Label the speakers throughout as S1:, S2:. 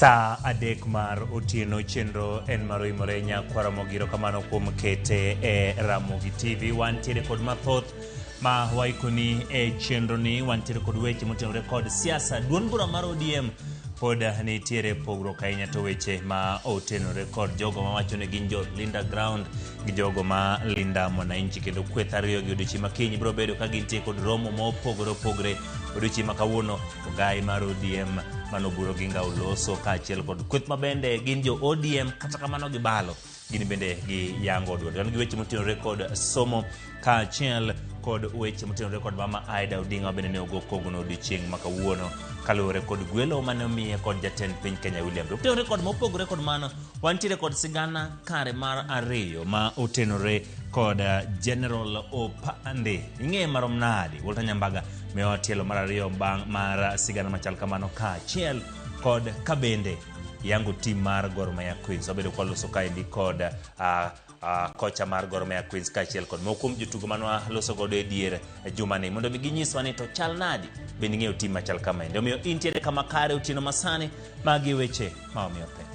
S1: Saa 3 mar otieno chenro en mar oimore nyakwara mogiro kamano kuom kete e Ramogi TV. Wantiere kod mathoth ma waikoni e chenro ni, wantiere kod weche motenore kod siasa. Duond bura mar ODM pod nitiere pogruok ahinya to weche ma otenore kod jogo mawacho ni gin jo Linda Ground gi jogo ma Linda Mwananchi, kendo kweth ariyo gi odiochieng' ma kiny biro bedo ka gintie kod romo mopogore opogore. Odiochieng' ma kawuono ogai mar ODM mano Oburu Oginga oloso kaachiel kod kweth ma bende gin jo ODM kata kamano gibalo gin bende giyango duond. Wan gi weche motenore kod somo kaachiel kod weche motenore kod mama Aida Odinga bende ne ogo kogno odiochieng' ma kawuono kaluwore kod gwelo mane omiye kod jatend piny Kenya William Ruto. Motenore kod mopogore kod mano, wantiere kod sigana kare mar ariyo ma otenore kod General Opande. Ing'eye marom nadi? Walter Nyambaga miyowa tielo mar ariyo bang' mar sigana machal kamano kaachiel kod kabende yango tim mar Gor Mahia Queens. Wabedo kwa loso kaendi kod kocha mar Gor Mahia Queens kaachiel kod moko kuom jotugo mane waloso godo e dier jumani mondo mi ginyiswa ni to chal nadi, bende ing'eyo tim machal kamaendi. Omiyo intiere kama kare otieno masani, magi weche ma omiyo pek.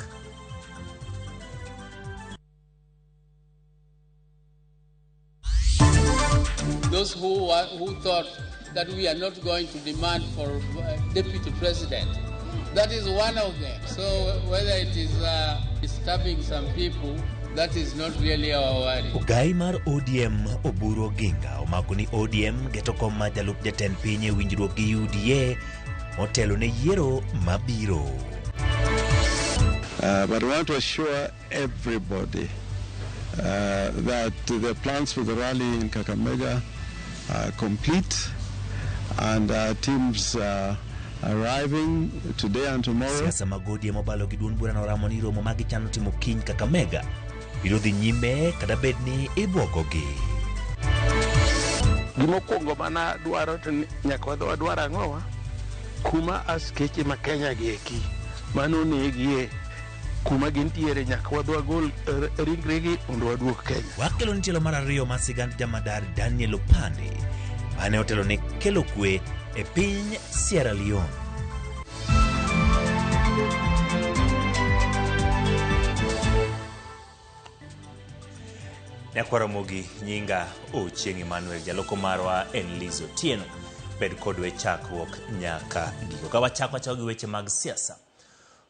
S2: Those who thought that we are not going to demand for deputy president, that is one of them. So whether it is disturbing some people, that is not really our worry.
S1: Ogai mar ODM Oburu Oginga omako ni ODM geto kom mar jalup jatend piny e winjruok gi UDA motelo ne yiero mabiro.
S3: But I want to assure everybody that the plans for the rally in Kakamega are complete and teams are arriving today and tomorrow.
S1: Siasa mag ODM obalo gi duond burano oramo ni romo ma gichano timo kiny Kakamega biro dhi nyime kata bed ni ibwogogi.
S4: Gimokwongo mana dwaro to nyaka wadhi wadwar ang'owa kuma askeche ma Kenya gi eki mano onegie kuma gintiere nyaka wadhi wagol ringregi mondo waduog Kenya.
S1: Wakelo ni tielo mar ariyo mar sigand jamadar Daniel Opande mane otelo ne kelo kwe e piny Sierra Leone. Nyakwar Ramogi, nyinga Ochieng' Emmanuel, jaloko marwa en Liz Otieno. Bed kodwa e chakruok nyaka giko. Ka wachako achako gi weche mag siasa.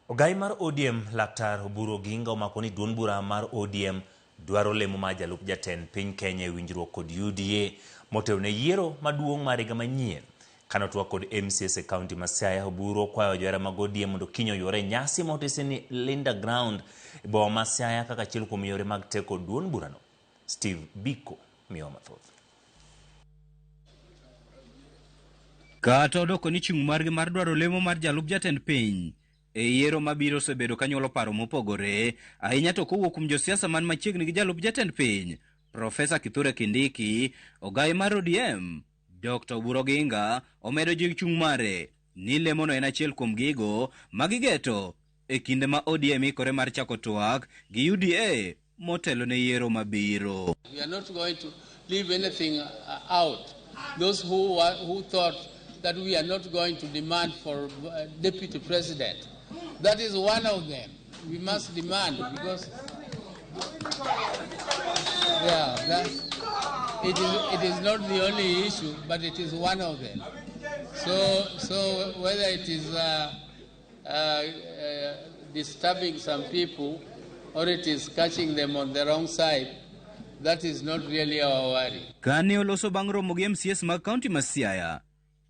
S1: Ogai mar ODM Laktar Oburu Oginga omako ni duond bura mar ODM dwaro lemo mar jalup jatend piny Kenya e winjruok kod UDA motelo ne yiero maduong' mar higa manyien. Kane otwak kod MCS e kaunti ma Siaya, Oburu okwayo johera mag ODM mondo kiny oyuore e nyasi ma otisi ni Linda Ground e boma ma Siaya kaka achiel kuom yore mag teko duond burano. Steve Biko miyowa mathoth.
S5: Kata odoko ni chung' margi mar dwaro lemo mar jalup jatend piny e yiero mabiro osebedo ka nyuolo paro mopogore, ahinya to kowuok kuom josiasa man machiegni gi jalup jatend piny Profesa Kithure Kindiki, ogai mar ODM Dr. Oburu Oginga omedo jiwo chung' mare ni lemono en achiel kuom gigo ma gigeto e kinde ma ODM ikore mar chako twak gi UDA motelo ne yiero mabiro.
S2: We are not going to leave anything out. Those who thought that we are not going to demand for deputy president, that is one of them. We must demand because yeah, that, it is not the only issue, but it is one of them. So whether it is disturbing some people or it is catching them on the wrong side, that is not really our worry.
S5: Kane oloso bang' romo gi MCS mag kaunti ma Siaya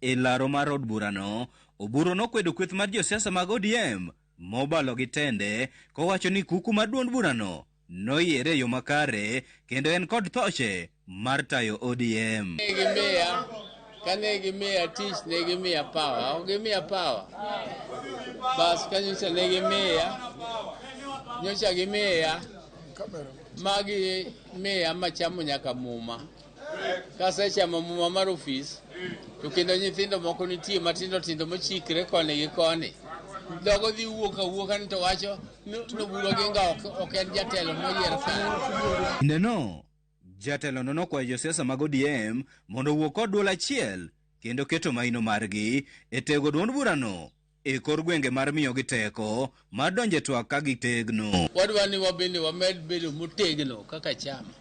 S5: e laro mar od burano, Oburu nokwedo kweth mar josiasa mag ODM mobalo gi tende kowacho ni kuku mar duond burano noyiere e yo makare kendo en kod thoche mar tayo ODM.
S2: Kane gimiya tich, ne gimiya power. Ok gimiya power. Bas ka nyocha ne gimiya, nyocha gimiya, ma gimiya machamo nyaka muma. Kasechamo muma mar ofis, to kendo nyithindo moko nitie matindo tindo mochikre koni gi koni. Dogo dhi wuok awuoka ni to wacho ni Oburu Oginga ok en jatelo moyier kare.
S5: Kindeno, jatelono nokwayo josiasa mag ODM mondo owuo kod duol achiel kendo keto maino margi e tego duond burano e kor gwenge mar miyogi teko mar donjo e twak ka gitegno.
S2: Wadwa ni wabende wamed bedo motegno kaka chama.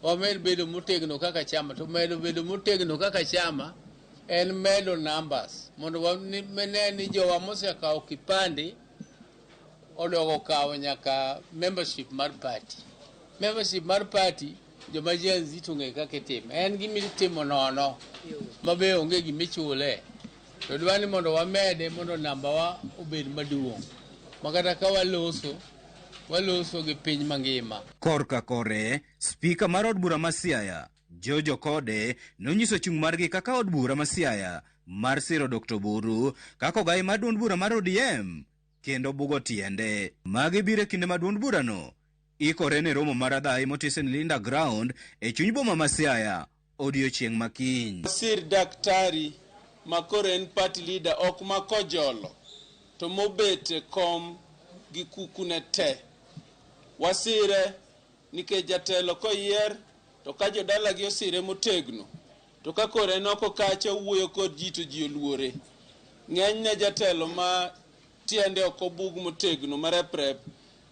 S2: Wamed bedo motegno kaka chama, to medo bedo motegno kaka chama en medo numbers mondo wane ni jowa mosekawo kipande odogo kawo nyaka membership mar party. Membership mar party joma Gen Z to ong'eyo kaka itime. En gima itimo nono ma be onge gimichule. To dwa ni mondo wamede mondo namba wa obed maduong'. Ma kata ka waloso, waloso gi piny mangima.
S5: Korka kore, spika mar od bura ma Siaya, George Okode, nonyiso chung' margi kaka od bura ma Siaya mar siro Dr. Oburu kaka ogai mar duond bura mar ODM kendo bugo tiende. Magi biro e kinde ma duond burano ikore ne romo mar adhayi motis e Linda Ground e chuny boma ma Siaya odiochieng' ma kiny.
S6: Sir daktari ma koro en party leader ok ma kojolo to mobet e kom gi kukune te. Wasire nikech jatelo koyier to ka jodalagi osire motegno to ka koro en oko kacha owuoyo kod ji to ji oluore. Ng'enyne jatelo ma tiende ok obug motegno mareprep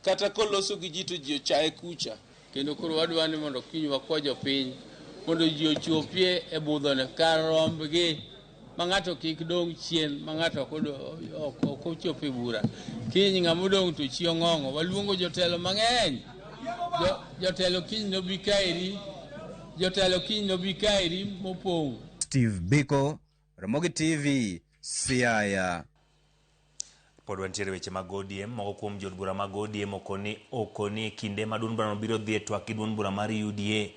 S6: kata koloso gi ji to ji ochaye kucha.
S2: Kendo koro wadwa ni mondo kiny wakwa jopiny mondo ji ochopie e budhone kar rombgi ma ng'ato kik dong' chien ma ng'ato ok ochopo e bura. Kiny ng'ama odong' to chi ong'ong'o. Waluongo jotelo mang'eny. Jotelo kiny nobi kaeri. Jotelo kiny nobi kaeri mopong'.
S5: Steve Biko, Ramogi TV, Siaya.
S1: Pod wantiere weche mag ODM. Moko kuom jood bura mag ODM okoni e kinde ma duond burano biro dhi e twak gi duond bura mar UDA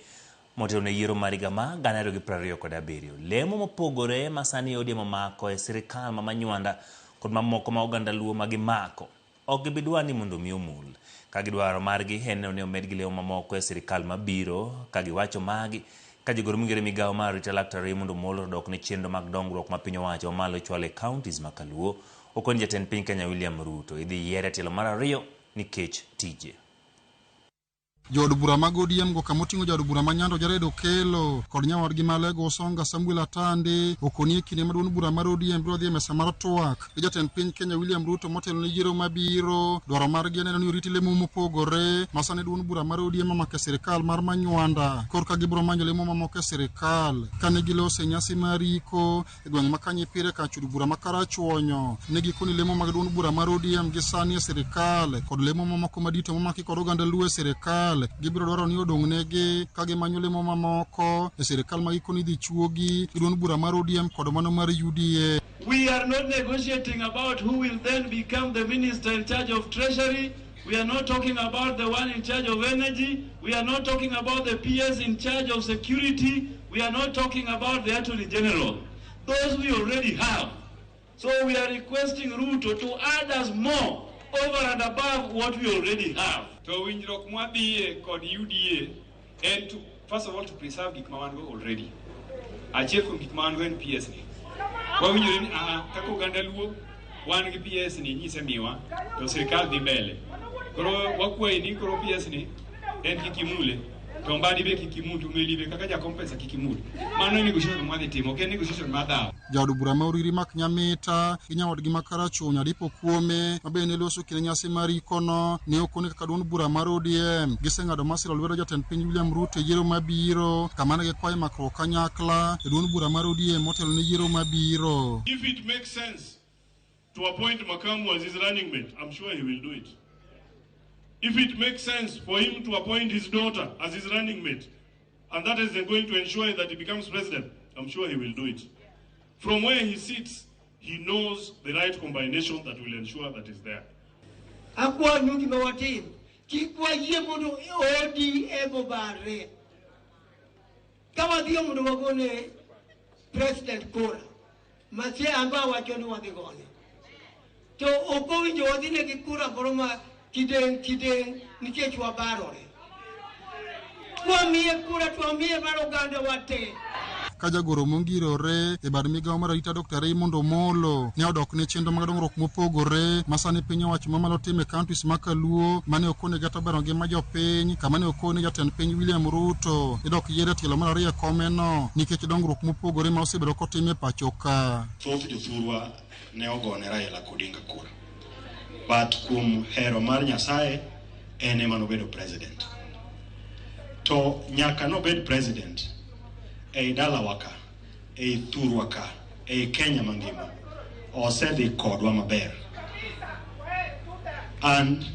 S1: motelo ne yiero mar higa ma 2027. Lemo mopogore ma sani ODM omako e sirikal ma Manywanda kod mamoko ma oganda Luo ma gimako ok gibidwa ni mondo mi omul. Ka gidwaro margi en neno ni omedgi lemo mamoko e sirikal mabiro. Ka giwacho magi ka jogoro mong'ere migawo mar arita Laktar Raymond Omolo odok ne chenro mag dongruok ma piny owacho mamalo chwalo e counties ma kaluo. Okoni jatend piny Kenya William Ruto idhi yiere tielo mar ariyo nikech tije.
S7: Jood bura mag ODM go kama oting'o jaod bura ma Nyando Jared Okello kod nyawadgi ma Alego Usonga Samuel Atandi okoni e kinde ma duond bura mar ODM biro dhi e mesa mar twak gi jatend piny Kenya William Ruto motelo ne yiero mabiro. Dwaro margi en neno ni oriti lemo mopogore ma sani duond bura mar ODM omako e sirikal mar Manywanda korka gibiro manyo lemo mamoko e sirikal. Kane giloso e nyasi mar iko e gweng' ma Kanyipire kar chud bura ma Karachuonyo ne gikoni lemo mag duond bura mar ODM gi sani e sirikal kod lemo mamoko madito momaki kod oganda Luo e sirikal gibiro dwaro ni odong' negi ka gimanyo lemo mamoko e sirikal ma gikoni idhi chuogi gi duond bura mar ODM kod mano mar UDA.
S8: We are not negotiating about who will then become the minister in charge of treasury. We are not talking about the one in charge of energy. We are not talking about the PS in charge of security. We are not talking about the Attorney General. Those we already have. So we are requesting Ruto to add us more over and above what we already have.
S9: To winjruok mwadhiye kod UDA en to, first of all, to preserve gik ma wan go already. Achiel kuom gik ma wan go en PS ni. Wawinjore ni kaka oganda Luo wan gi PS ni nyise miwa to sirikal dhi mbele. Koro wakwayi ni koro PS ni en kik imule to Mbadi be kik imul to Meli be kaka jakom pesa kik imul. Mano e negotiation mwadhi timo, ok en negotiation mar dhawo.
S7: Jaod bura ma Uriri Mark Nyamita gi nyawadgi ma Karachuonyo Adipo Kuome ma bende ne loso kinde nyasi mar ikono ne okoni kaka duond bura mar ODM giseng'ado mar siro lwedo jatend piny William Ruto e yiero mabiro kama ne gikwaye makruok kanyakla e duond bura mar ODM motelo ne yiero mabiro.
S8: If it makes sense to appoint Makamu as his running mate, I'm sure he will do it. If it makes sense for him to appoint his daughter as his running mate, and that is going to ensure that he becomes president, I'm sure he will do it. From where he sits, he knows the right combination that will ensure that is there.
S10: Akwayo gima watim kik wayie mondo ODM obarre ka wadhiyo mondo wagone president kura masie amba wacho ni wadhi gone to ok owinjo wadhi negi kura moro ma kideng' kideng' nikech wabarore. Kwamiye kura to wamiye mar oganda wa te.
S7: Ka jagoro mongirore e bad migawo mar arita Dr. Raymond Omolo ne odok ne chenro mag dongruok mopogore ma sani piny owacho mamalo timo e counties ma Kaluo mane okone kata bero ngima jopiny kama ne okone jatend piny William Ruto idok yier e tielo mar ariyo e komeno nikech dongruok mopogore ma osebedo kotim e pacho ka.
S11: Thoth jothurwa ne ogone Raila Odinga kura. But kuom hero mar Nyasaye en ema nobedo president. To nyaka nobed president ei dalawa ka, ei thurwa ka, ei Kenya mangima, osedhi kodwa maber. And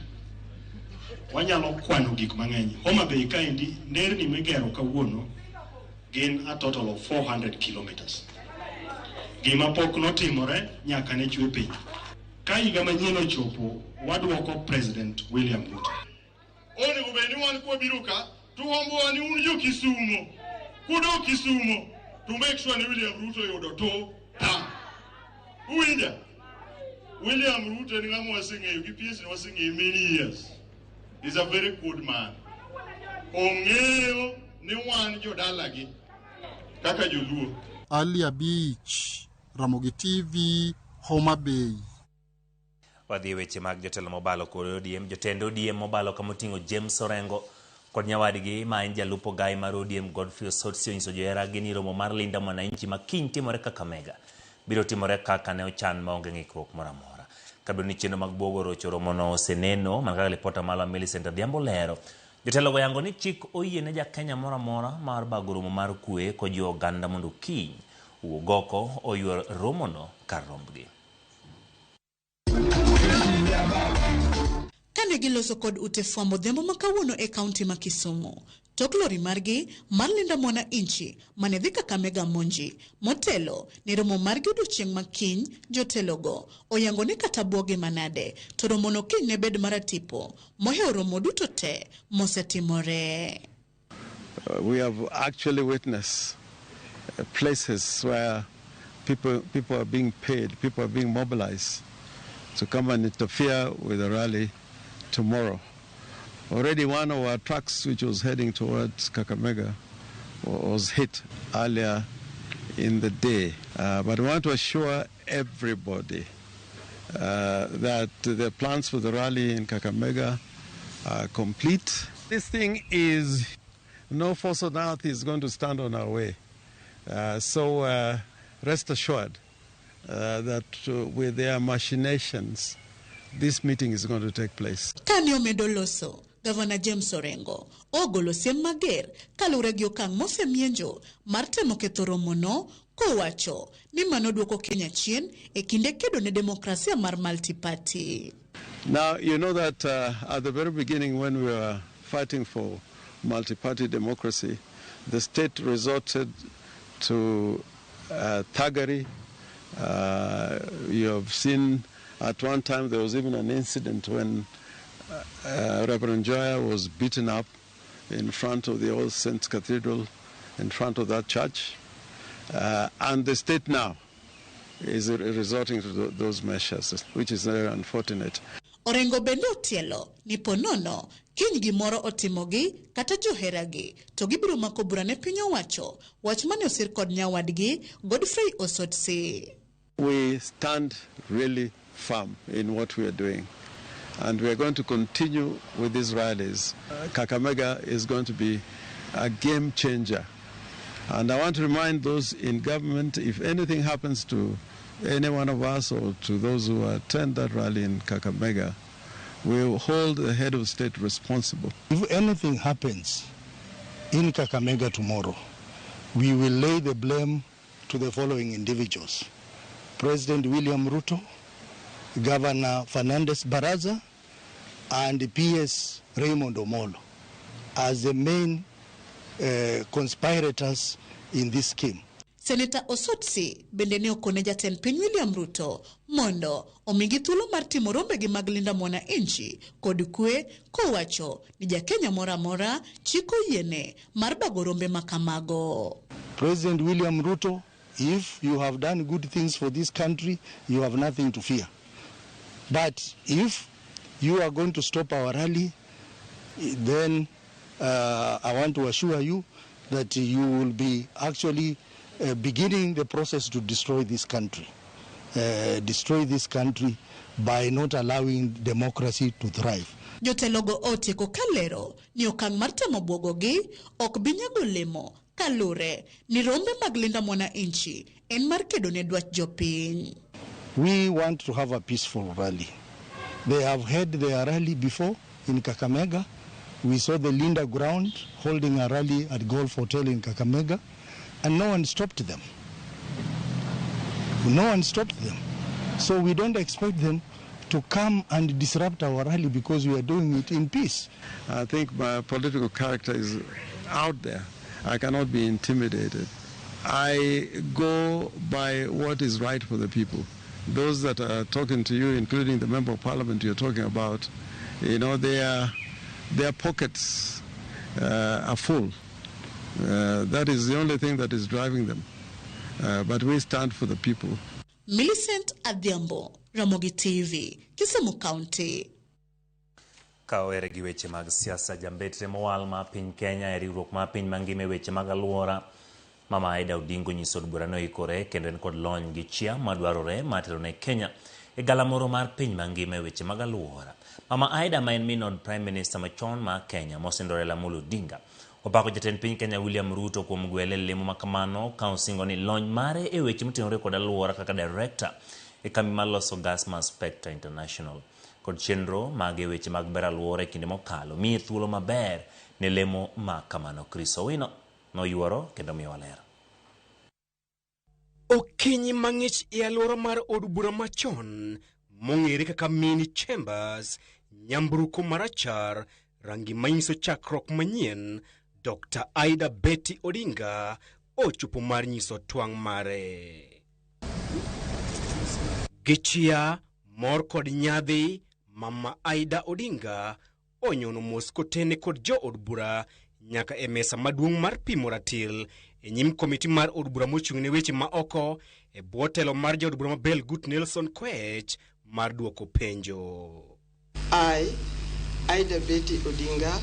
S11: wanyalo kwano gik mang'eny. Homa Bay kaendi, nderni migero kawuono gin a total of 400 kilometers. Gima pok notimore nyaka ne chwe piny. Ka higa manyien ochopo, waduoko President William Ruto.
S12: Onego bed ni wan kwabiro ka to hombowa ni un jo Kisumo. Kudok Kisumo to make sure ni William Ruto oyudo to tam. Uwinja? William Ruto en ng'ama waseng'eyo gi PS waseng'eyo many years. He's a very good man. Ong'eyo ni wan jodalagi kaka joluo.
S7: Ali Abich, Ramogi TV, Homa Bay.
S1: Wadhi e weche mag jotelo mobalo kod ODM. Jotend ODM mobalo kama oting'o James Orengo kod nyawadgi ma en jalup ogai mar ODM Godfrey Osotsi onyiso joheragi ni romo mar Linda Mwananchi ma kiny timore Kakamega biro timore kaka ne ochan maonge ng'ikruok moro amora. Kabedo ni chenro mag buogo rocho romono oseneno mana kaka lipota marwa Millicent Adhiambo lero. Jotelo go yango ni chik oyie ne ja Kenya moro amora mar bago romo mar kwe kojiwo oganda mondo kiny owuog oko oyuor romono kar rombgi.
S13: Kane giloso kod ute fwambo odhiambo ma kawuono e kaunti ma Kisumu, tok lori margi mar Linda Mwananchi mane dhi Kakamega Monji motelo ne romo margi odiochieng' ma kiny, jotelogo oyango ni kata buoge manade to romono kiny ne bed maratipo mohewo romo duto te mosetimore.
S3: We have actually witnessed places where people are being paid, people are being mobilized to come and interfere with the rally tomorrow. Already one of our trucks, which was heading towards Kakamega, was hit earlier in the day. But we want to assure everybody that the plans for the rally in Kakamega are complete. This thing is, no force on earth is going to stand on our way. So rest assured that with their machinations, this meeting is going to take place.
S13: Kane omedo loso, Gavana James Orengo ogolo siem mager kaluwore gi okang' mosemienjo mar temo ketho romono kowacho ni mano duoko Kenya chien e kinde kedo ne demokrasia mar multi-party.
S3: Now, you know that at the very beginning when we were fighting for multi-party democracy, the state resorted to thuggery. You have seen at one time there was even an incident when Reverend Joya was beaten up in front of the All Saints Cathedral, in front of that church. And the state now is resorting to those measures, which is very unfortunate.
S13: Orengo bende otielo ni ponono kiny gimoro otimogi kata joheragi to gibiro mako bura ne piny owacho, wach mane osir kod nyawadgi Godfrey Osotsi.
S3: We stand really firm in what we are doing, and we are going to continue with these rallies. Kakamega is going to be a game changer. And I want to remind those in government, if anything happens to any one of us or to those who attend that rally in Kakamega, we will hold the head of state responsible.
S14: If anything happens in Kakamega tomorrow, we will lay the blame to the following individuals: President William Ruto, Governor Fernandez Baraza, and PS Raymond Omolo as the main conspirators in this scheme.
S13: Senator Osotsi bende ne okone jatend piny William Ruto mondo omigi thuolo mar timo rombegi mag Linda Mwananchi kod kwe, kowacho ni ja-Kenya moro amora chik oyiene mar bago rombe makamago.
S14: President William Ruto, if you have done good things for this country, you have nothing to fear. But if you are going to stop our rally, then I want to assure you that you will be actually beginning the process to destroy this country. Destroy this country by not allowing democracy to thrive.
S13: Jotelogo otieko kalero ni okang' mar temo buogogi ok bi nyago olemo kalure ni rombe mag Linda Mwananchi en mar kedo ne dwach jopiny.
S14: We want to have a peaceful rally. They have had their rally before in Kakamega. We saw the Linda Ground holding a rally at Golf Hotel in Kakamega, and no one stopped them. No one stopped them. So we don't expect them to come and disrupt our rally because we are doing it in peace.
S3: I think my political character is out there. I cannot be intimidated. I go by what is right for the people. Those that are talking to you, including the member of parliament you're talking about, you know, their pockets are full. That is the only thing that is driving them. But we stand for the people.
S13: Millicent Adhiambo, Ramogi TV, Kisumu County.
S1: Ka ohere gi weche mag siasa, jambetre mowal ma piny Kenya e riwruok ma piny mangima e weche mag alwora, Mama Aida Odingo nyiso od bura ni oikore kendo en kod lony gi chia madwarore mar telo ne Kenya e galamoro mar piny mangima e weche mag alwora. Mama Aida ma en min od Prime Minister machon ma Kenya mosenindo Raila Amolo Odinga opako jatend piny Kenya William Ruto kuom gwele lemo makamano ka osingo ni lony mare e weche motenore kod alwora kaka director e kambi mar loso gas mar Spectre International kod chenro mag e weche mag bero alwora e kinde mokalo miye thuolo maber ne lemo ma kamano. Chris Owino noyuoro kendo miyowa ler.
S15: Okinyi mang'ich e alwora mar od bura machon mong'ere kaka Mini Chambers, nyamburko marachar, rangi manyiso chakruok manyien, Dr. Aida Betty Odinga ochopo mar nyiso twang' mare. Gi chia, mor kod nyadhi, Mama Aida Odinga onyono mos kotene kod jo od bura nyaka e mesa maduong' mar pimo ratil e nyim komiti mar od bura mochung' ne weche ma oko e bwo telo mar jaod bura ma Belgut Nelson Koech mar duoko penjo.
S16: I, Aida Betty Odinga,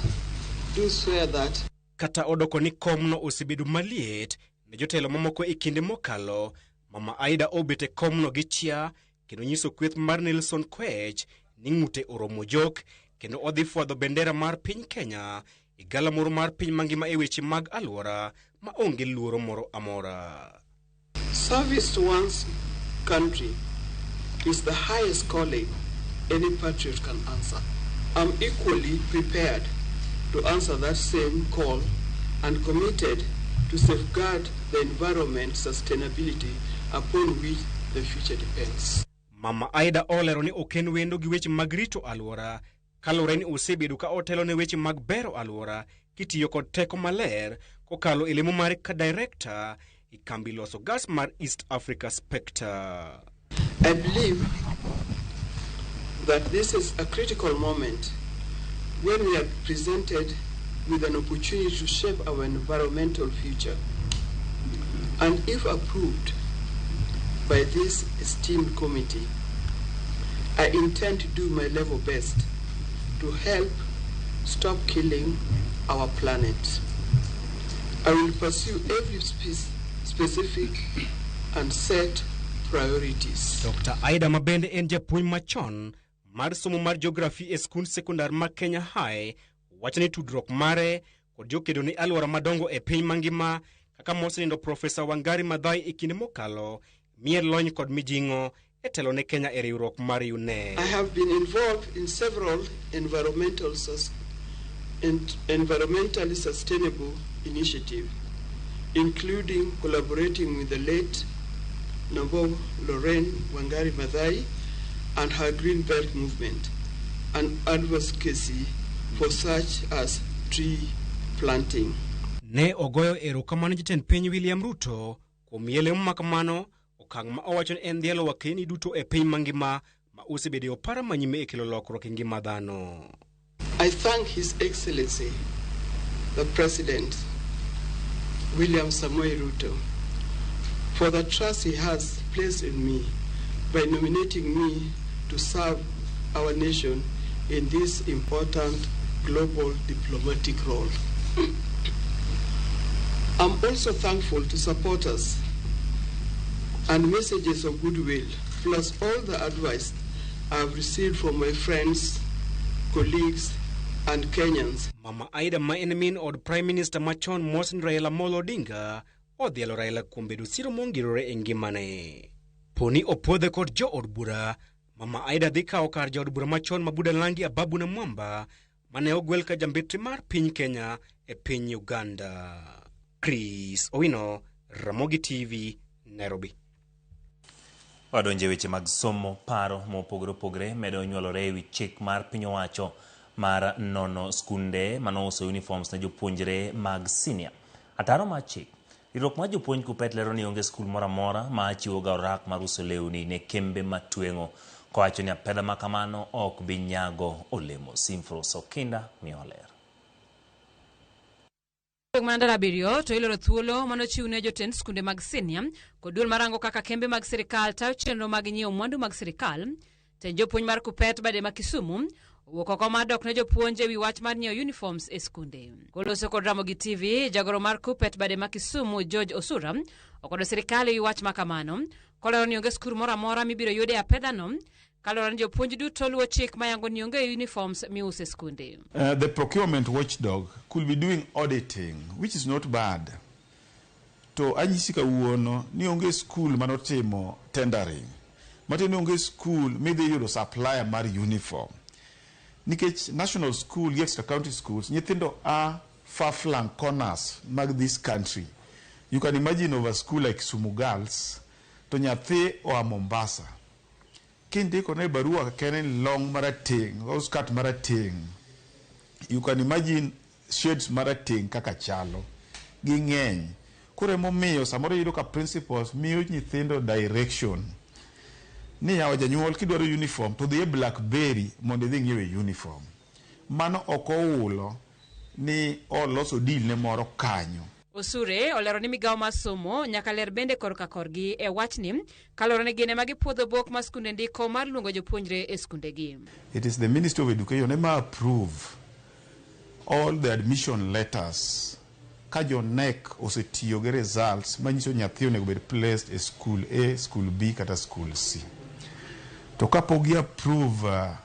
S16: do swear that
S15: Kata odoko ni komno osebedo maliet ne jotelo mamoko e kinde mokalo, Mama Aida obet e komno gi chia kendo nyiso kweth mar Nelson Koech ni ng'ute oromo jok kendo odhi fwadho bendera mar piny Kenya e galamoro mar piny mangima e weche mag alwora ma onge luoro moro amora.
S16: Service to one's country is the highest calling any patriot can answer. I'm equally prepared to answer that same call and committed to safeguard the environment sustainability upon which the future depends.
S15: Mama Aida olero ni ok en wendo gi weche mag rito alwora kaluwore ni osebedo ka otelo ne weche mag bero alwora kitiyo kod teko maler kokalo e lemo mare ka director e kambi loso gas mar East Africa Spectre.
S16: I believe that this is a critical moment when we are presented with an opportunity to shape our environmental future. And if approved by this esteemed committee, I intend to do my level best to help stop killing our planet. I will pursue every specific and set priorities.
S15: Dr. Aida Mabende en japuonj machon mar somo mar geography e skund sekondar ma Kenya High wacho ni tudruok mare kod jokedo ne alwora madongo e piny mangima kaka mosenindo Profesa Wangari Maathai e kinde mokalo miye lony kod mijing'o e telo ne Kenya e riwruok mar UNEP.
S16: I have been involved in several environmentally sustainable initiatives, including collaborating with the late Nobel Lorraine Wangari Maathai and her Green Belt movement, and advocacy for such as tree planting.
S15: Ne ogoyo erokamano jatend piny William Ruto kuom yie lemo makamano, okang' ma owacho ni en dhialo wakeni duto e piny mangima ma osebedo e opara manyime e kelo lokruok e ngima dhano.
S16: I thank His Excellency, the President, William Samoei Ruto, for the trust he has placed in me by nominating me to serve our nation in this important global diplomatic role. I'm also thankful to supporters and messages of goodwill, plus all the advice I've received from my friends, colleagues, and Kenyans.
S15: Mama Aida ma en min od Prime Minister machon Moses Raila Amolo Odinga odhialo Raila kuom bedo siro mongirore e ngimane. Poni opuodhe kod jood bura, Mama Aida dhi kawo kar jaod bura machon ma Budalangi Ababu Namwamba mane ogwel ka jambetri mar piny Kenya e piny Uganda. Chris Owino, Ramogi TV, Nairobi.
S1: Wadonje weche mag somo. Paro mopogore opogore medo nyuolore ewi chik mar piny owacho mar nono skunde manouso uniforms ne jopuonjre mag senior. Ataro mar chik. Riwruok mar jopuonj KUPPET lero ni onge skul moro amora ma chiwoga orak mar uso lewni ne kembe matweng'o, kowacho ni apedha ma kamano ok bi nyago olemo. Simfros Okinda miyo ler.
S17: Mana ndalo 7 to iloro thuolo manochiw ne jotend skunde mag senior kod duol marango kaka kembe mag sirikal tayo chenro mag nyiewo mwandu mag sirikal. Tend jopuonj mar KUPPET bade ma Kisumu owuok oko mar dok ne jopuonj ewi wach mar nyiewo uniforms e skunde. Koloso kod Ramogi TV, jagoro mar KUPPET bade ma Kisumu George Osura okwedo sirikal ewi wach ma kamano, kolero ni onge skul moro amora mibiro yude apedhano kaluwore ni jopuonj duto luwo chik mayango ni onge uniforms miuso e skunde.
S18: The procurement watchdog could be doing auditing, which is not bad. To anyisi kawuono ni onge school manotimo tendering. Matiende ni onge school midhi yudo supplier mar uniform. Nikech national school gi extra county schools, nyithindo a far flung corners mag this country. You can imagine of a school like Kisumu Girls, to nyathi oa Mombasa. Kindiko ne barua kene long marateng' or skirt marateng'. You can imagine shades marateng' kaka chalo. Ging'eny. Koro emomiyo samoro iyudo ka principals miyo nyithindo direction. Ni yawa janyuol kidwaro uniform to dhi e Blackberry mondo idhi ing'iewe uniform. Mano ok oulo ni oloso deal ne moro kanyo.
S17: Osure olero ni migawo mar somo nyaka ler bende korka korgi e wachni kaluwore ni gin ema gipuodho obok ma skunde ndiko mar luongo jopuonjre e skundegi.
S18: It is the Ministry of Education ema approve all the admission letters ka jo KNEC osetiyo gi results manyiso nyathi onego bed placed e school A, school B kata school C. To kapok gi approve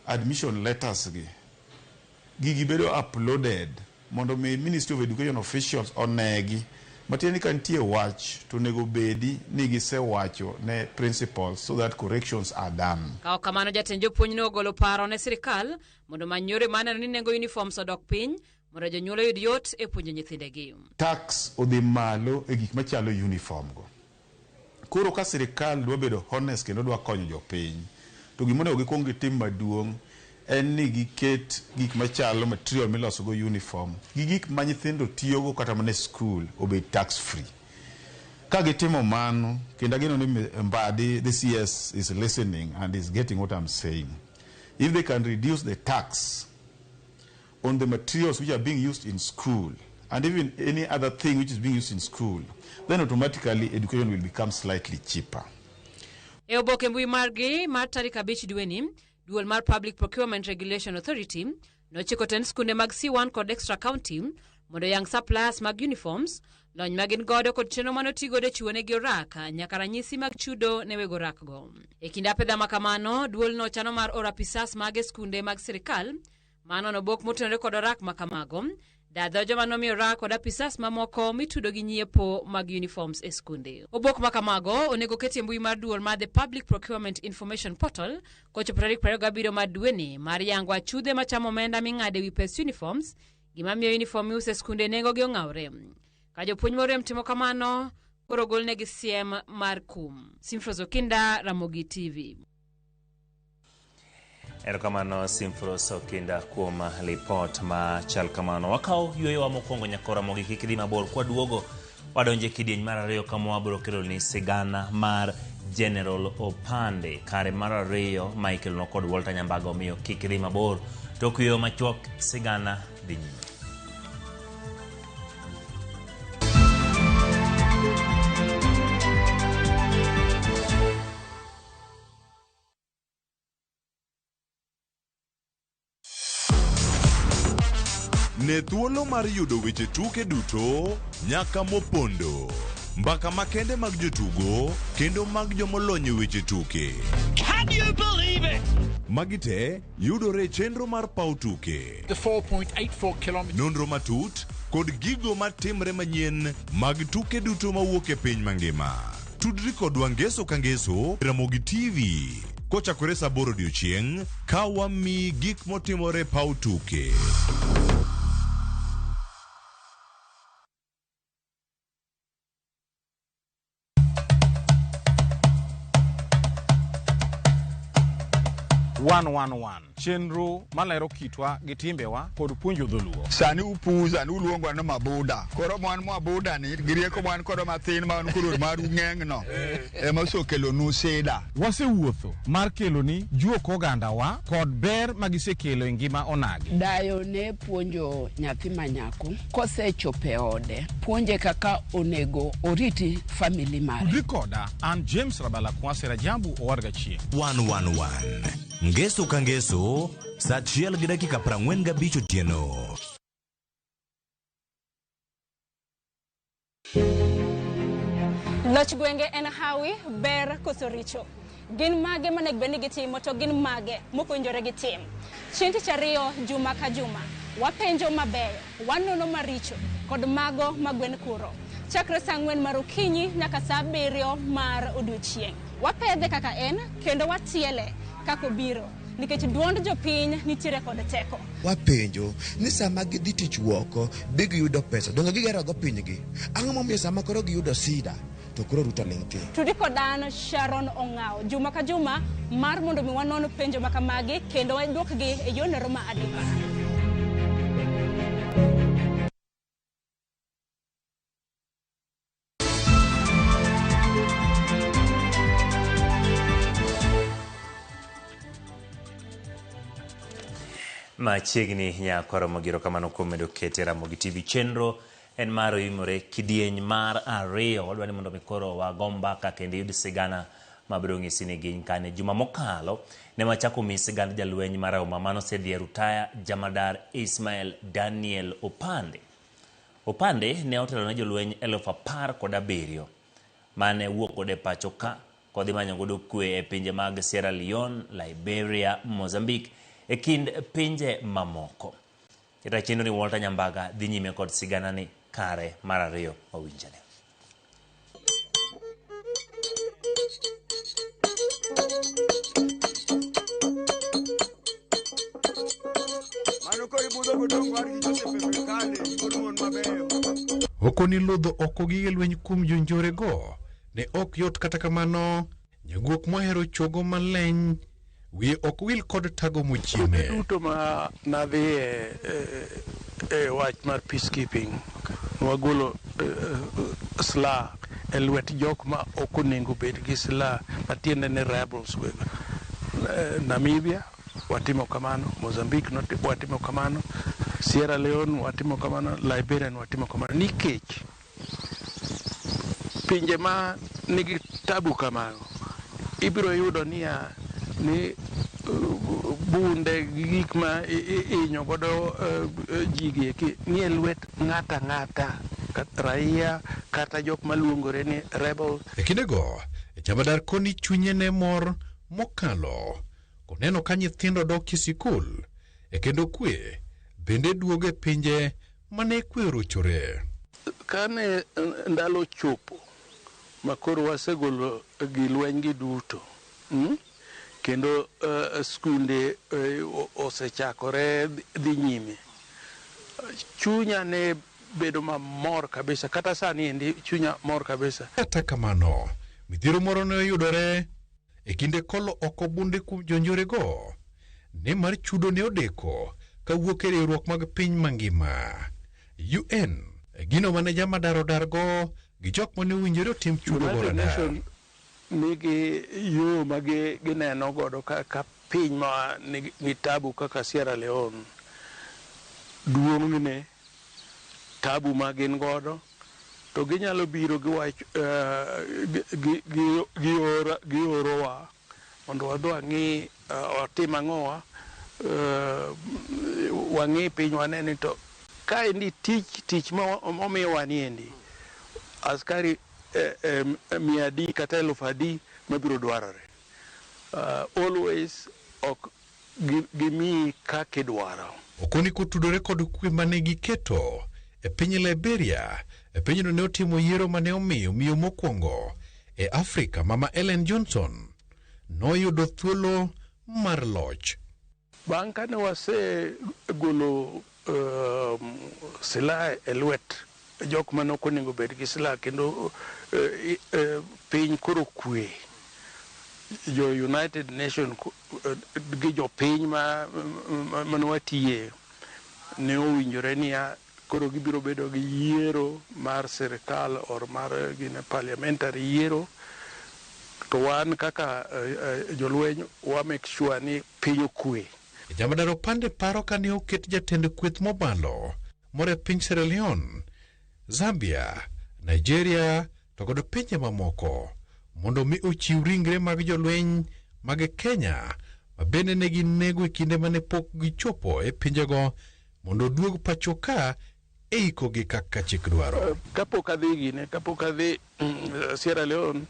S18: admission letters gi, gigi bedo uploaded mondo mi Ministry of Education officials onegi. Matiende ni ka nitie wach to onego bedi ni gisewacho ne principals so that corrections are done.
S17: Ka ok kamano, jatend jopuonj ne ogolo paro ne sirikal mondo omany yore mar neno ni nengo uniforms odok piny mondo jonyuol oyud yot e puonjo nyithindegi.
S18: Tax odhi malo e gik machalo uniform go. Koro ka sirikal dwa bedo honest kendo dwa konyo jopiny, to gima onego gikuong gitim maduong' en ni giket gik machalo material miloso go uniform gi gik ma nyithindo tiyogo kata mana e school obed tax free. Ka gitimo mano, kendo ageno ni Mbadi, the CS, is listening and is getting what I'm saying. If they can reduce the tax on the materials which are being used in school and even any other thing which is being used in school, then automatically education will become slightly cheaper.
S17: E oboke mbui margi mar tarik 5 dweni, duol mar Public Procurement Regulation Authority nochiko tend skunde mag C1 kod extra county mondo oyang suppliers mag uniforms, lony ma gin godo kod chenro mane otigodo e chiwo negi orak nyaka ranyisi mag chudo ne weg orak go. E kinde apedha ma kamano, duolno chano mar oro apisas mage skunde mag sirikal manono obok motenore kod orak ma kamago, dadho joma nomiyo orak kod apisas mamoko mitudo gi nyiepo mag uniforms e skunde. Obok ma kamago onego keti e mbui mar duol mar The Public Procurement Information Portal kochopo tarik 27 mar dweni mar yango achudhe machamo omenda ming'ado ewi pes uniforms, gima miyo uniform miuso e skunde nengogi ong'awre. Ka jopuonj morem timo kamano, koro golnegi siem mar kum. Simfros Okinda, Ramogi TV.
S1: Erokamano Simfros Okinda kuom lipot ma chal kamano. Wakawo yueyowa mokwongo nyaka Ramogi kik idhi mabor. Kwaduogo wadonjo e kidieny mar ariyo kama wabiro keloni sigana mar General Opande. Kare mar ariyo ma ikelonwa kod Walter Nyambaga, omiyo kik idhi mabor. Tok yueyo machuok, sigana dhi nyime.
S19: Ne thuolo mar yudo weche tuke duto nyaka mopondo. Mbaka makende mag jotugo kendo mag jomolony e weche tuke.
S20: Can you believe it?
S19: Magi te yudore e chenro mar paw tuke.
S20: The 4.84 kilometers.
S19: Nonro matut kod gigo matimre manyien mag tuke duto mawuok e piny mangima. Tudri kodwa ngeso ka ngeso e Ramogi TV kochakore saa 8 odiochieng' ka wamiyi gik motimore e paw tuke.
S21: One one one chenro malero kitwa gi timbewa kod puonjo dholuo.
S22: Sani upuza ni uluongwa ni mabuda. Koro mwan mabuda ni gi rieko mwan kodo mathin ma wan koro maru ng'eng no ema osekelonu sida.
S21: Wasewuotho mar keloni juok ogandawa kod ber ma gisekelo e ngima onagi.
S23: Dayo ne puonjo nyathi ma nyako kosechopo e ode, puonje kaka onego oriti family mare.
S21: Tudri koda an James Rabala Kwasi Rajabu Owadga Chieng'.
S19: 111 Ngeso ka ngeso saa 1:45 otieno.
S24: Loch gwenge en hawi, ber koso richo. Gin mage monego bed ni gitimo to gin mage mok owinjore gitim. Chieng' tich ariyo juma ka juma, wapenjo mabeyo, wanono maricho kod mago ma gwen kuro. Chakre saa 4 mar okinyi nyaka saa 7 mar odiochieng'. Wapedhe kaka en kendo watiele kaka obiro nikech duond jopiny nitiere kod teko.
S25: Wapenjo ni sama gidhi tich woko bi giyudo pesa donge gigerogo pinygi ang'o momiyo sama koro giyudo sida to koro Ruto ling' thi.
S24: Tudi kod an Sharon Ong'awo juma ka juma mar mondo mi wanon penjo ma kamagi kendo waduokgi e yorno ma adimba.
S1: Machiegni nyakwaro Mogiro kamano kuom medo kete Ramogi TV chenro en mar oimore kidieny mar ariyo. Wadwa ni mondo mi koro wago mbaka kendo iyud sigana mabiro ng'isi ni gin kane. Juma mokalo ne wachako miyi sigand jalweny marahuma manosedhi e rutaya Jamadar Ismael Daniel Opande. Opande ne otelo ne jolweny 17,000 mane wuok godo e pacho ka kodhi manyo godo kwe e pinje mag Sierra Leone, Liberia, Mozambique e kind pinje mamoko. Kata chenro ni Walter Nyambaga dhi nyime kod sigana ni kare mar ariyo wawinjane.
S22: Mano koro ibudho godong' war gi Joseph e Mekale, wuod mon mabeyo.
S26: Okoni ludho oko gige lweny kuom jonjorego ne ok yot kata kamano nyaguok mohero chogo maleny wiye ok wil kod tago mochieme.
S4: Duto ma nadhi e wach mar peacekeeping wagolo silaha e lwet jok ma ok onego bed gi silaha matiende ni rebels go. Namibia watimo kamano, Mozambique watimo kamano, Sierra Leone watimo kamano, Liberia watimo kamano nikech pinje ma nigi tabu kamano ibiro yudo niya ni bunde gi gik ma ihinyo godo ji gi eki nie lwet ng'ata ng'ata raia kata jok maluongore ni rebel.
S26: E kindego, jamadar koni chunye ne mor mokalo koneno ka nyithindo dok e sikul e kendo kwe bende duogo e pinje mane kwe orochore.
S4: Kane ndalo chopo ma koro wasegolo gi lweny gi duto kendo skunde osechakore dhi nyime, chunya ne bedo mamor kabisa, kata sani endi chunya mor kabisa.
S26: Kata kamano, midhiero moro ne oyudore e kinde kolo oko bunde kuom jonjorego nimar chudo ne odeko kawuok e riwruok mag piny mangima. UN gino mane jamadar odargo gi jok mane owinjore otim chudo go
S4: United
S26: radar.
S4: Nation nigi yo ma gineno godo ka piny ma nigi tabu kaka Sierra Leone duong'ne tabu ma gin godo to ginyalo biro giwach giorowa mondo wadhi wang'i watim ang'owa wang'i piny wane ni to kaendi tich momiyowa ni endi askari 100 kata 1000 mabiro dwarore. Always ok gimiyi kaka idwaro.
S26: Okoni kotudore kod kwe mane giketo e piny Liberia, e pinyno ne otimo yiero mane omiyo miyo mokwongo e Afrika Mama Ellen Johnson noyudo thuolo mar loch.
S4: Bang' kane wasegolo silaha e lwet jok mane ok onego bed gi silaha kendo piny koro kwe, jo United Nations gi jopiny mane watiye ne owinjore niya koro gibiro bedo gi yiero mar sirikal or mar gine parliamentary yiero, to wan kaka jolweny wa make sure ni piny okwe.
S26: Jamadar Opande paro kane oket jatend kweth mobalo moro e piny Sierra Leone, Zambia, Nigeria to kod pinje mamoko mondo mi ochiw ringre mag jolweny mag Kenya ma bende ne ginego e kinde mane pok gichopo e pinjego mondo oduog pacho ka e ikogi kaka chik dwaro.
S4: Kapok adhi gine, kapok adhi Sierra Leone,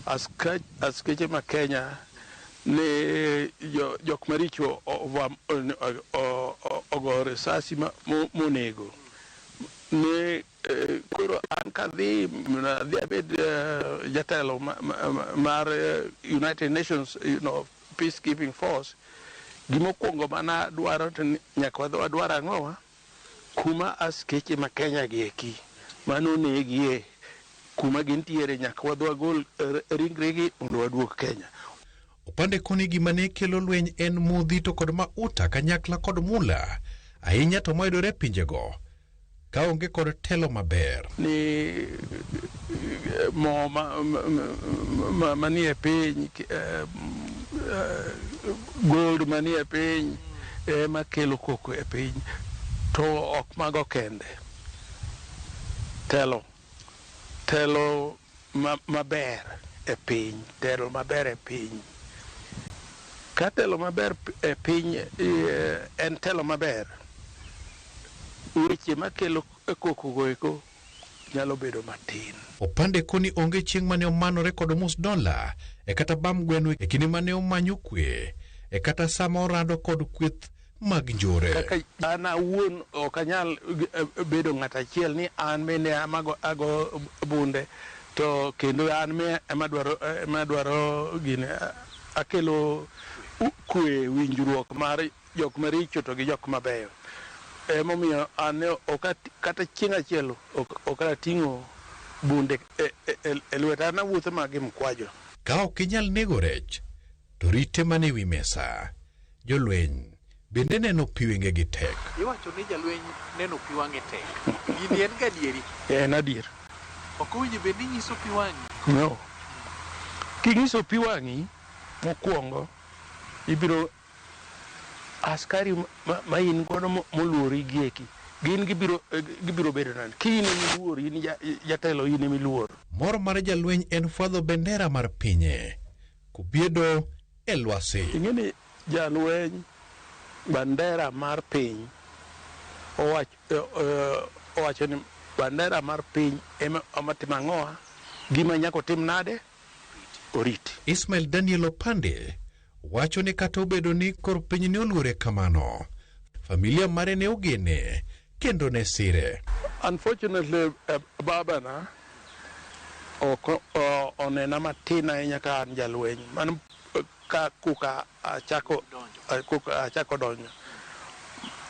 S4: askeche ma Kenya ne jok maricho ogo risasi monego. Ne koro an kadhi adhi abed jatelo mar United Nations, you know, peacekeeping force, gimokwongo mana dwaro to nyaka wadhi wadwar ang'owa kuma askeche ma Kenya gi eki manonegie kuma gintiere nyaka wadhi wagol ringregi mondo waduog Kenya.
S26: Opande koni gima ne kelo lweny en modhi to kod mauta kanyakla kod mula ahinya to mayudore e pinjego kaonge kod telo maber.
S4: Ni mo manie piny, gold manie piny ema kelo koko e piny, to ok mago kende. Telo telo maber e piny, telo maber e piny. Ka telo maber e piny en telo maber, weche makelo koko go eko nyalo bedo matin.
S26: Opande koni onge chieng' mane omanore kod mus dola e kata bam gweno e kinde mane omanyo kwe e kata sama orado kod kweth mag njore.
S4: Kaka an awuon ok anyal bedo ng'at achiel ni an bende ago bunde to kendo an ema dwaro gine akelo kwe, winjruok mar jok maricho to gi jok mabeyo. Emomiyo an ok kata chieng' achiel ok ating'o bunde e lweta, an awuotho ma gi mkwajo.
S26: Ka ok inyal nego rech to rite mana ewi mesa. Jolweny bende neno pi wengegi tek.
S2: Iwacho ni jalweny neno pi wang'e tek. Gini en gadieri?
S4: En adier.
S2: Ok owinjo bed ni inyiso pi wang'i?
S4: No. Kinyiso pi wang'i mokwongo ibiro askari ma in godo moluori gieki gin gibiro bedo nade? Ki in emiluor, in jatelo, in emiluor.
S26: Mor mar jalweny en fwadho bendera mar pinye kubiedo e lwasi.
S4: Ing'e ni jalweny bandera mar piny owacho ni bandera mar piny ema timo ang'owa, gima nyaka otim nade? Oriti.
S26: Ismail Daniel Opande wacho ni kata obedo ni kor piny ne oluore kamano, familia mare ne ogene kendo ne sire.
S4: Unfortunately, babana ok onena matin ahinya ka an jalweny. Mano ka kuka achako donjo.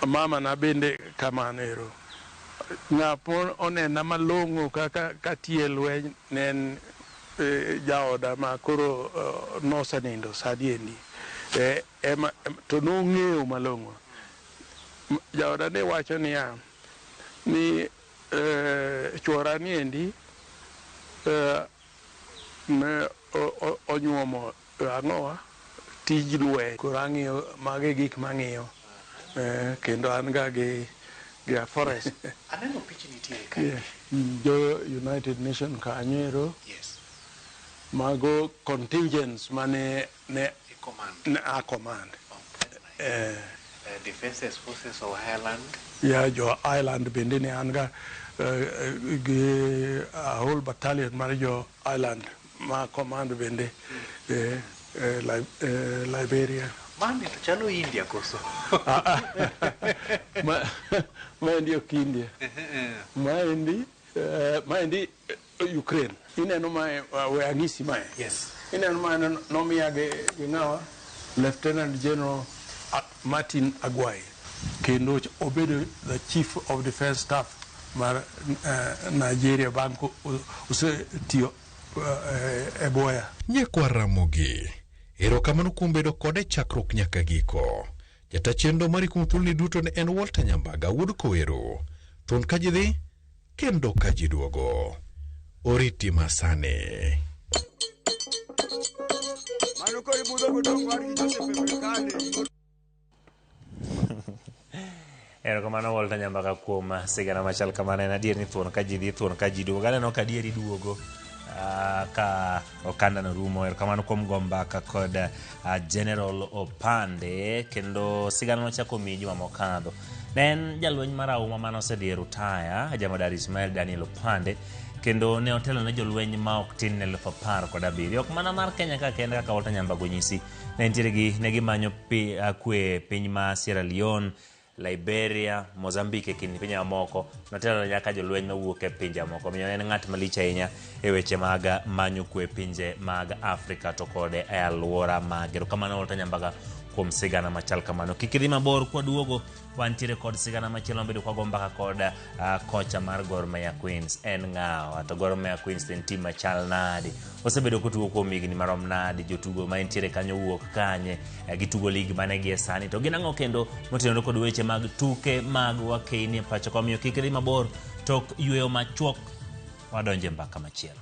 S4: Mama na bende kamano ero. Ng'apo onena malong'o kaka katiye lweny ne en jaoda ma koro nosenindo sani endi. To nong'eyo malong'o. Jaoda ne wacho niya ni chuora ni endi ne onyuomo ang'owa tij lweny. Koro ang'iyo mage gik mang'iyo kendo an ga gi forest.
S2: Aneno picha nitiere kae.
S4: Jo United Nations kanyo ero.
S2: Yes.
S4: Mago contingents mane ne a command.
S2: Defenses Forces of Ireland.
S4: Ya jo Ireland bende ne an ga gi a whole battalion mar jo Ireland ma command bende Liberia.
S2: Mani to chalo India koso?
S4: Maendi ok India. Maendi maendi Ukraine. Ineno mae, we ang'isi mae.
S2: Yes.
S4: Ineno mae nomiya gi ng'awa? Lieutenant General Martin Agwai. Kendo obedo the Chief of Defense Staff mar Nigeria bang' osetiyo e boya.
S26: Nyakwar Ramogi, erokamano kuom bedo kode chakruok nyaka giko. Jata chenro mari kuom thuoloni duto ne en Walter Nyambaga wuod Kowero. Thuon ka ji dhi, kendo ka ji duogo. Oriti masani.
S22: Mano koro ibudho godong' wargi Joseph e
S1: Erokamano Walter Nyambaga kuom sigana machal kamano. En adier ni thuon ka ji dhi, thuon ka ji duogo. Aneno ka adier iduogo ka okanda no rumo. Erokamano kuom go mbaka kod General Opande kendo sigana nochako miyi juma mokadho. Ne en jalweny marahuma mane osedhi e rutaya, Jamadar Ismail Daniel Opande, kendo ne otelo ne jolweny ma ok tin ne 17,000. Ok mana mar Kenya ka kende kaka Walter Nyambaga onyisi, ne nitiere gi ne gimanyo kwe piny ma Sierra Leone, Liberia, Mozambique e kind pinje mamoko. Notelo nyaka jolweny mawuok e pinje mamoko. Omiyo en ng'at malich ahinya e weche mag manyo kwe e pinje mag Afrika to kod e alwora mage. Erokamano Walter Nyambaga kuom sigana machal kamano. Kik idhi mabor kwaduogo, wantiere kod sigana machielo mabedo kwago mbaka kod kocha mar Gor Mahia Queens. En ng'awa? To Gor Mahia Queens en tim machal nadi? Osebedo kotugo kuom higni marom nadi? Jotugo ma entiere kanyo wuok kanye? Gitugo lig mane gie sani? To gin ang'o kendo motenore kod weche mag tuke mag wakeini e pacho ka? Omiyo kik idhi mabor, tok yweyo machuok wadonje mbaka machielo.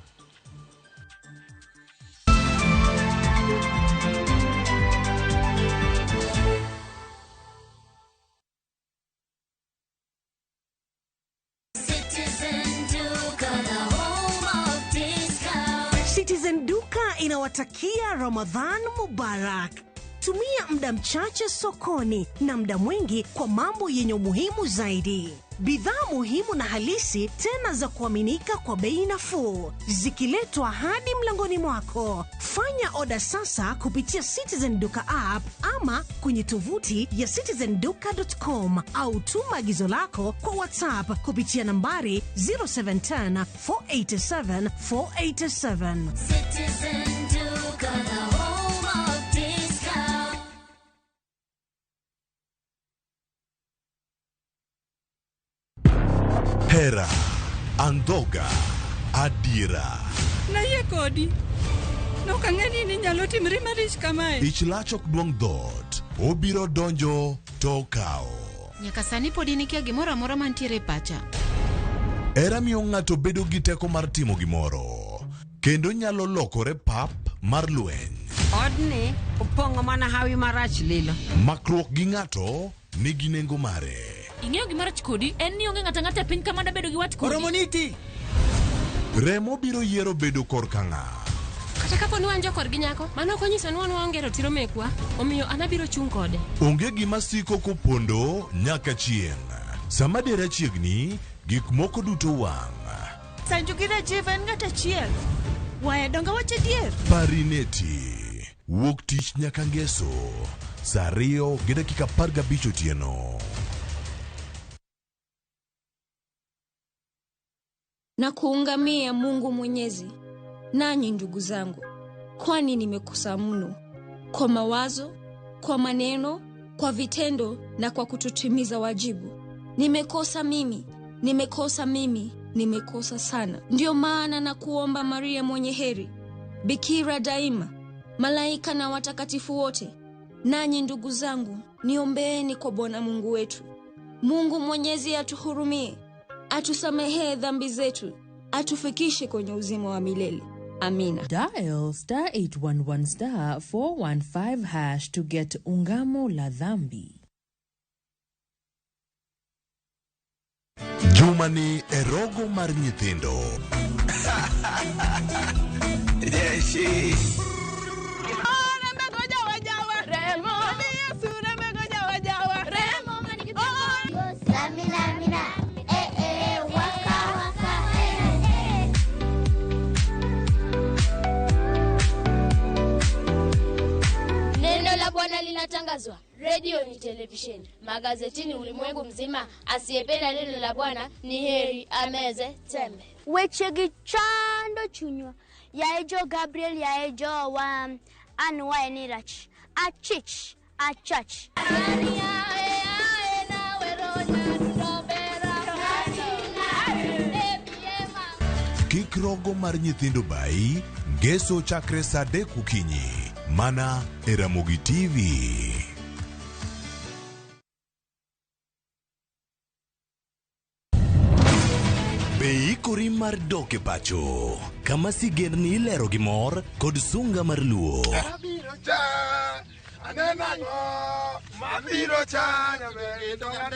S5: Citizen Duka inawatakia Ramadhan Mubarak. Tumia muda mchache sokoni na muda mwingi kwa mambo yenye umuhimu zaidi. Bidhaa muhimu na halisi tena za kuaminika kwa bei nafuu, zikiletwa hadi mlangoni mwako. Fanya oda sasa kupitia Citizen Duka app ama kwenye tovuti ya citizenduka.com au tuma agizo lako kwa WhatsApp kupitia nambari 0710 487 487.
S6: Citizen Duka, the home of discount.
S19: Hera, Andhoga, Adiera.
S8: Nayie kodi. Nok ang'e ni ninyalo timri malich kamae.
S19: Ich lach ok duong' dhoot. Obiro donjo to okawo.
S17: Nyaka sani pod in ikia gimoro amora mantiere e pacha.
S19: Hera miyo ng'ato bedo gi teko mar timo gimoro. Kendo nyalo lokore pap mar lweny.
S9: Odni opong'o mana hawi marach lilo.
S19: Makruok gi ng'ato nigi nengo mare.
S10: Ing'eyo gima rach kodi en ni onge ng'ato ang'ata e piny ka mada bedo gi wat kodi.
S19: Oromoniti! Remo biro yiero bedo korka ng'a.
S10: Kata kapo ni wan jokorgi nyako, mano ok onyiso ni wan waonge ratiro mekwa, omiyo an abiro chung' kode.
S19: Onge gima siko kopondo nyaka chieng'. Sama dera chiegni, gik moko duto wang'.
S8: Sanju gi Rajiv en ng'at achiel. Waya donge wach adier?
S19: Parineti. Wuok tich nyaka ngeso. Saa 2:15 otieno.
S11: Na kuungamia Mungu Mwenyezi, nanyi ndugu zangu, kwani nimekosa mno kwa mawazo, kwa maneno, kwa vitendo na kwa kutotimiza wajibu. Nimekosa mimi, nimekosa mimi, nimekosa sana. Ndiyo maana na kuomba Maria mwenye heri, Bikira daima, malaika na watakatifu wote, nanyi ndugu zangu, niombeeni kwa Bwana Mungu wetu. Mungu Mwenyezi atuhurumie, atusamehee dhambi zetu, atufikishe kwenye uzima wa milele. Amina.
S27: Dial star 811 star 415 hash to get Ungamo la Dhambi.
S19: Jumani e rogo mar nyithindo.
S16: Jeshi.
S6: Redio ni televisheni, magazetini ulimwengu mzima. Asiyependa neno la Bwana ni heri ameze tembe.
S3: Wechegi chando chunywa yaye jo Gabriel yaye jo wa an waye ni rach achich achach
S19: Kik rogo mar nyithindo bayi ngeso chakre saa 3 okinyi mana e Ramogi TV. Be ikori mar dok e pacho kama sigendni ilero gi mor kod sunga mar luo?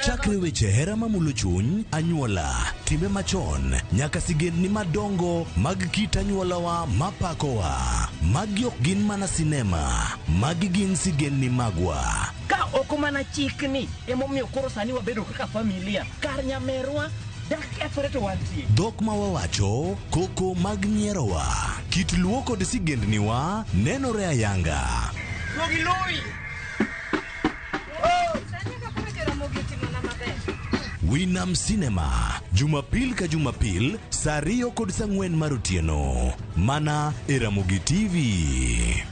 S19: Chakre weche hera mamulo chuny, anyuola, timbe machon, nyaka sigendni madongo mag kit anyuolawa mapakowa. Magi ok gin mana sinema, magi gin sigendni magwa.
S7: Ka ok mana chikni emomiyo koro sani wabedo kaka familia kar nyamerwa dak kethore to wantie.
S19: Dhok ma wawacho, koko mag nyierowa, kit luo kod sigendniwa nenore ayanga. Winam Cinema, Jumapil ka Jumapil, saa 2 kod saa 4 mar otieno. Mana e Ramogi TV.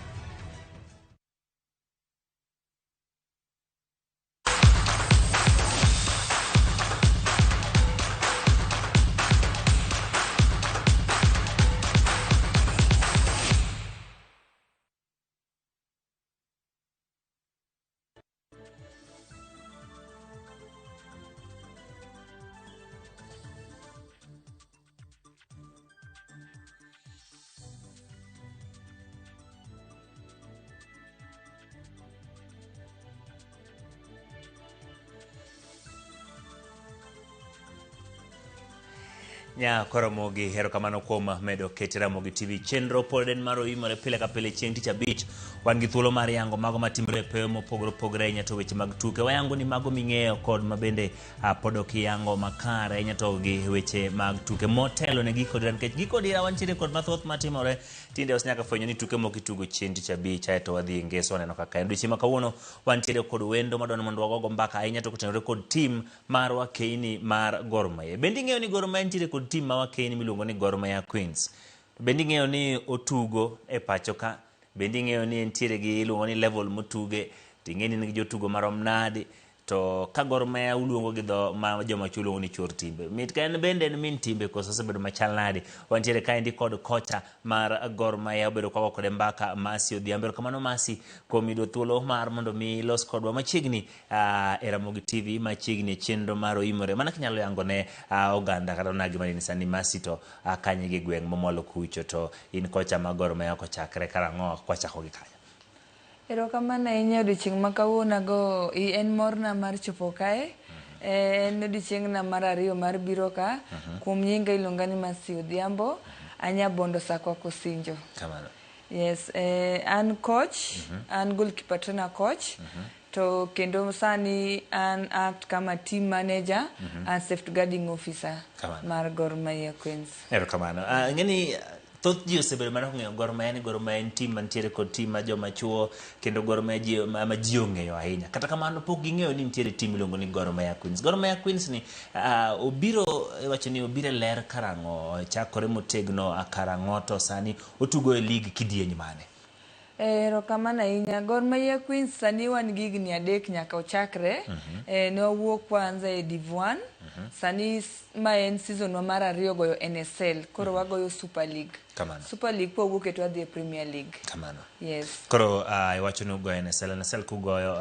S1: Nya koromogi erokamano kuom medo kete Ramogi TV chenro pod en mar oimore pile ka pile chieng' tich abich. Wan gi thuolo mar yango mago matimore e pewe mopogore opogore ahinya to weche mag tuke. Wayango ni mago ming'eyo kod mabende pod ok iyango makare ahinya to gi weche mag tuke motelo ne giko dira, nikech giko dira wantiere kod mathoth matimore. Tinde osenyaka fwenyo ni tuke moko itugo chieng' tich abich aeto wadhi e ngeso waneno kaka en. Odiochieng' ma kawuono wantiere kod wendo madwaro mondo wagogo mbaka ahinya to kotenore kod tim mar wakeini mar Gor Mahia. Bende ing'eyo ni Gor Mahia nitiere kod tim ma wakeini miluongo ni Gor Mahia Queens. Bende ing'eyo ni otugo e pacho ka. Bende ing'eyo ni entiere gi iluongo ni level motuge. To ing'eyo ni en gi jotugo marom nadi. To ka Gor Mahia uluongo gi dho ma joma chuo luongo ni chuor timbe. Mit ka en bende en min timbe koso osebedo machal nadi. Wantiere kaendi kod kocha mar Gor Mahia obedo kwago kode mbaka Mercy Odhiambo. Erokamano Mercy kuom yudo thuolo mar mondo mi ilos kodwa machiegni e Ramogi TV machiegni e chenro mar Oimore. Mana kinyalo yango ne oganda kata onagi maneni sani Mercy to kanye gi gweng' momwalo kucho to in kocha mar Gor Mahia kochakre karang'o kwachako gi kanyo.
S12: Erokamano ahinya odiochieng' ma kawuono go en morna mar chopo kae. En odiochieng'na mar ariyo mar biro ka. Kuom nyinga iluonga ni Mercy Odhiambo, anyabondo Sakwa Kosinjo.
S1: Kamano.
S12: Yes, an coach, an goalkeeper trainer coach. To kendo sani an act kama team manager and safeguarding officer mar Gor Mahia Queens.
S1: Erokamano. Ing'eni thoth ji osebedo mana kong'eyo Gor Mahia ni Gor Mahia en tim mantiere kod tim ma joma chuo kendo Gor Mahia ma ji ong'eyo ahinya. Kata kamano pok ging'eyo ni nitiere tim miluongo ni Gor Mahia Queens. Gor Mahia Queens ni obiro iwacho ni obiro e ler karang'o, chakore motegno karang'o to sani otugo e league kidieny mane?
S12: Erokamano ahinya. Gor Mahia Queens sani wan gi higni 3 nyaka ochakre. Ne wawuok kwanza e Div 1. Sani ma en season wa mar 2 goyo NSL. Koro wagoyo Super League.
S1: Kamano.
S12: Super League kwawuok to wadhi e Premier League.
S1: Kamano.
S12: Yes.
S1: Koro iwacho ni ugoyo NSL. NSL kugoyo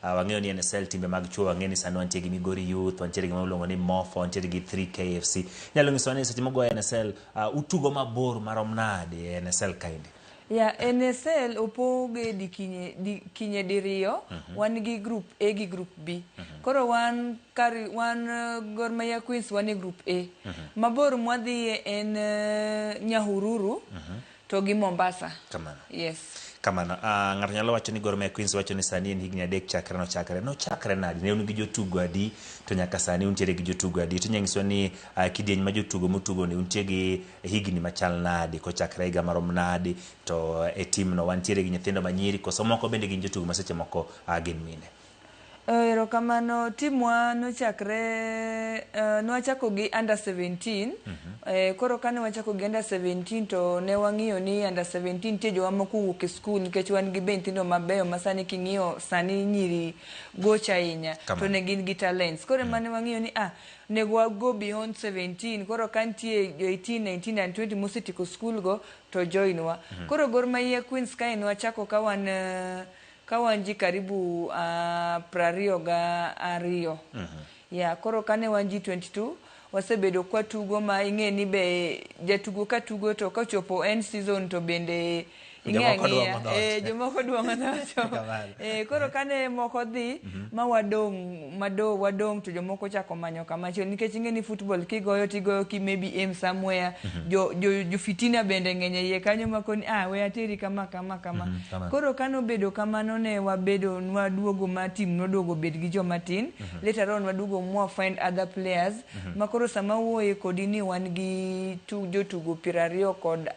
S1: wang'eyo ni NSL timbe mag chuo, wang'eyo ni sani wantie gi Migori Youth, wantiere gi miluongo ni Mofa, wantiere gi 3KFC. Inyalo nyisowa ni seche mugoyo NSL utugo mabor marom nade e NSL kaendi?
S12: Ya, NSL opoge dikinye diriyo. Wan gi group A gi group B. Koro wan Gor Mahia Queens wan e group A. Mabor mwadhiye en Nyahururu to gi Mombasa.
S1: Kamano.
S12: Yes.
S1: Kamano. Ng'ato nyalo wacho ni Gor Mahia Queens wacho ni sani en higni 3 chakre nochakre. Nochakre nadi? Ne un gi jotugo adi? To nyaka sani untiere gi jotugo adi? To inyalo nyisowa ni kidieny ma jotugo motugo ni untie gi higni machal nadi? Kochakre higa marom nadi? To e tim no wantiere gi nyithindo manyiri koso moko bende gin jotugo ma seche moko gin mine?
S12: Erokamano. Timwa nochakre nwachako gi under 17. Koro kane wachako gi under 17 to ne wang'iyo ni under 17 nitie jowa moko owuok e skul, nikech wan gi be nyithindo mabeyo ma sani king'iyo sani nyiri gocho ahinya.
S1: Kamano.
S12: To ne gin gi talents. Koro ema ne wang'iyo ni nego wa go beyond 17. Koro ka nitie jo 18, 19 and 20 mosetieko skul go to join wa. Koro Gor Mahia Queens kae nwachako ka wan ji karibu 22. Yeah, koro kane wan ji 22, wasebedo kwatugo, ma ing'e ni be jatugo ka tugo to kochopo end season to bende ing'e
S1: Jomoko
S12: ang'iya
S1: duong'o dhoot.
S12: Jomoko duong'o dhoot.
S1: Kamano.
S12: Koro kane moko dhi ma wadong' mado wadong' to jomoko chako manyo kamachielo, nikech ing'e ni football kigoyo tigoyo ki maybe aim somewhere. Jo fitina bende ng'eny e iye kanyo makoni we ateri kama kama kama.
S1: Kamano.
S12: Koro kanobedo kamano, ne wabedo nwaduogo ma team noduogo bed gi joma tin. Later on waduogo mwa find other players ma koro sama wuoye kodi ni wan gi jotugo 24.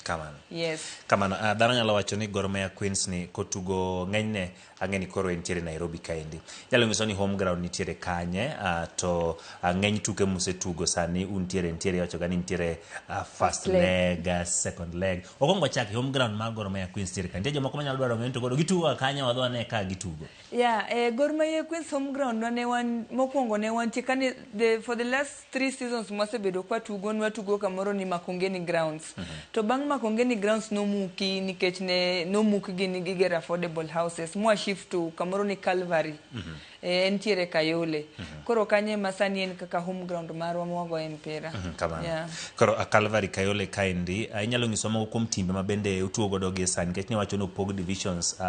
S1: Kamano.
S12: Yes.
S1: Kamano. Dhano nyalo wacho ni Gor Mahia Queens ni kotugo ng'enyne, ang'e ni koro entiere Nairobi kaendi. Nyalo nyiso ni home ground nitiere kanye, to ng'eny tuke musetugo sani untiere nitiere iwacho ga ni nitiere first
S12: leg.
S1: Leg, second leg. Okwongo wachaki home ground mar Gor Mahia Queens nitiere kanye. Nitie jomoko manyalo dwaro ng'eyo ni to koro gitugo ga kanye, wadhi wane ka gitugo.
S12: Yeah, Gor Mahia Queens home ground ne wan mokwongo ne wantie kane for the last three seasons mwasebedo kwatugo, nwatugo kamoro ni Makongeni grounds. To bang' Makongeni grounds nomuki nikech ne nomukgi ni gigero affordable houses, mwa shift to kamoro ni Calvary. Entiere Kayole. Koro kanyo ema sani en kaka home ground marwa mwagoye mpira.
S1: Kamano.
S12: Yeah.
S1: Koro Calvary Kayole kaendi, inyalo nyiso moko kuom timbe ma bende utugo godo gie sani, nikech niwacho ni opog divisions,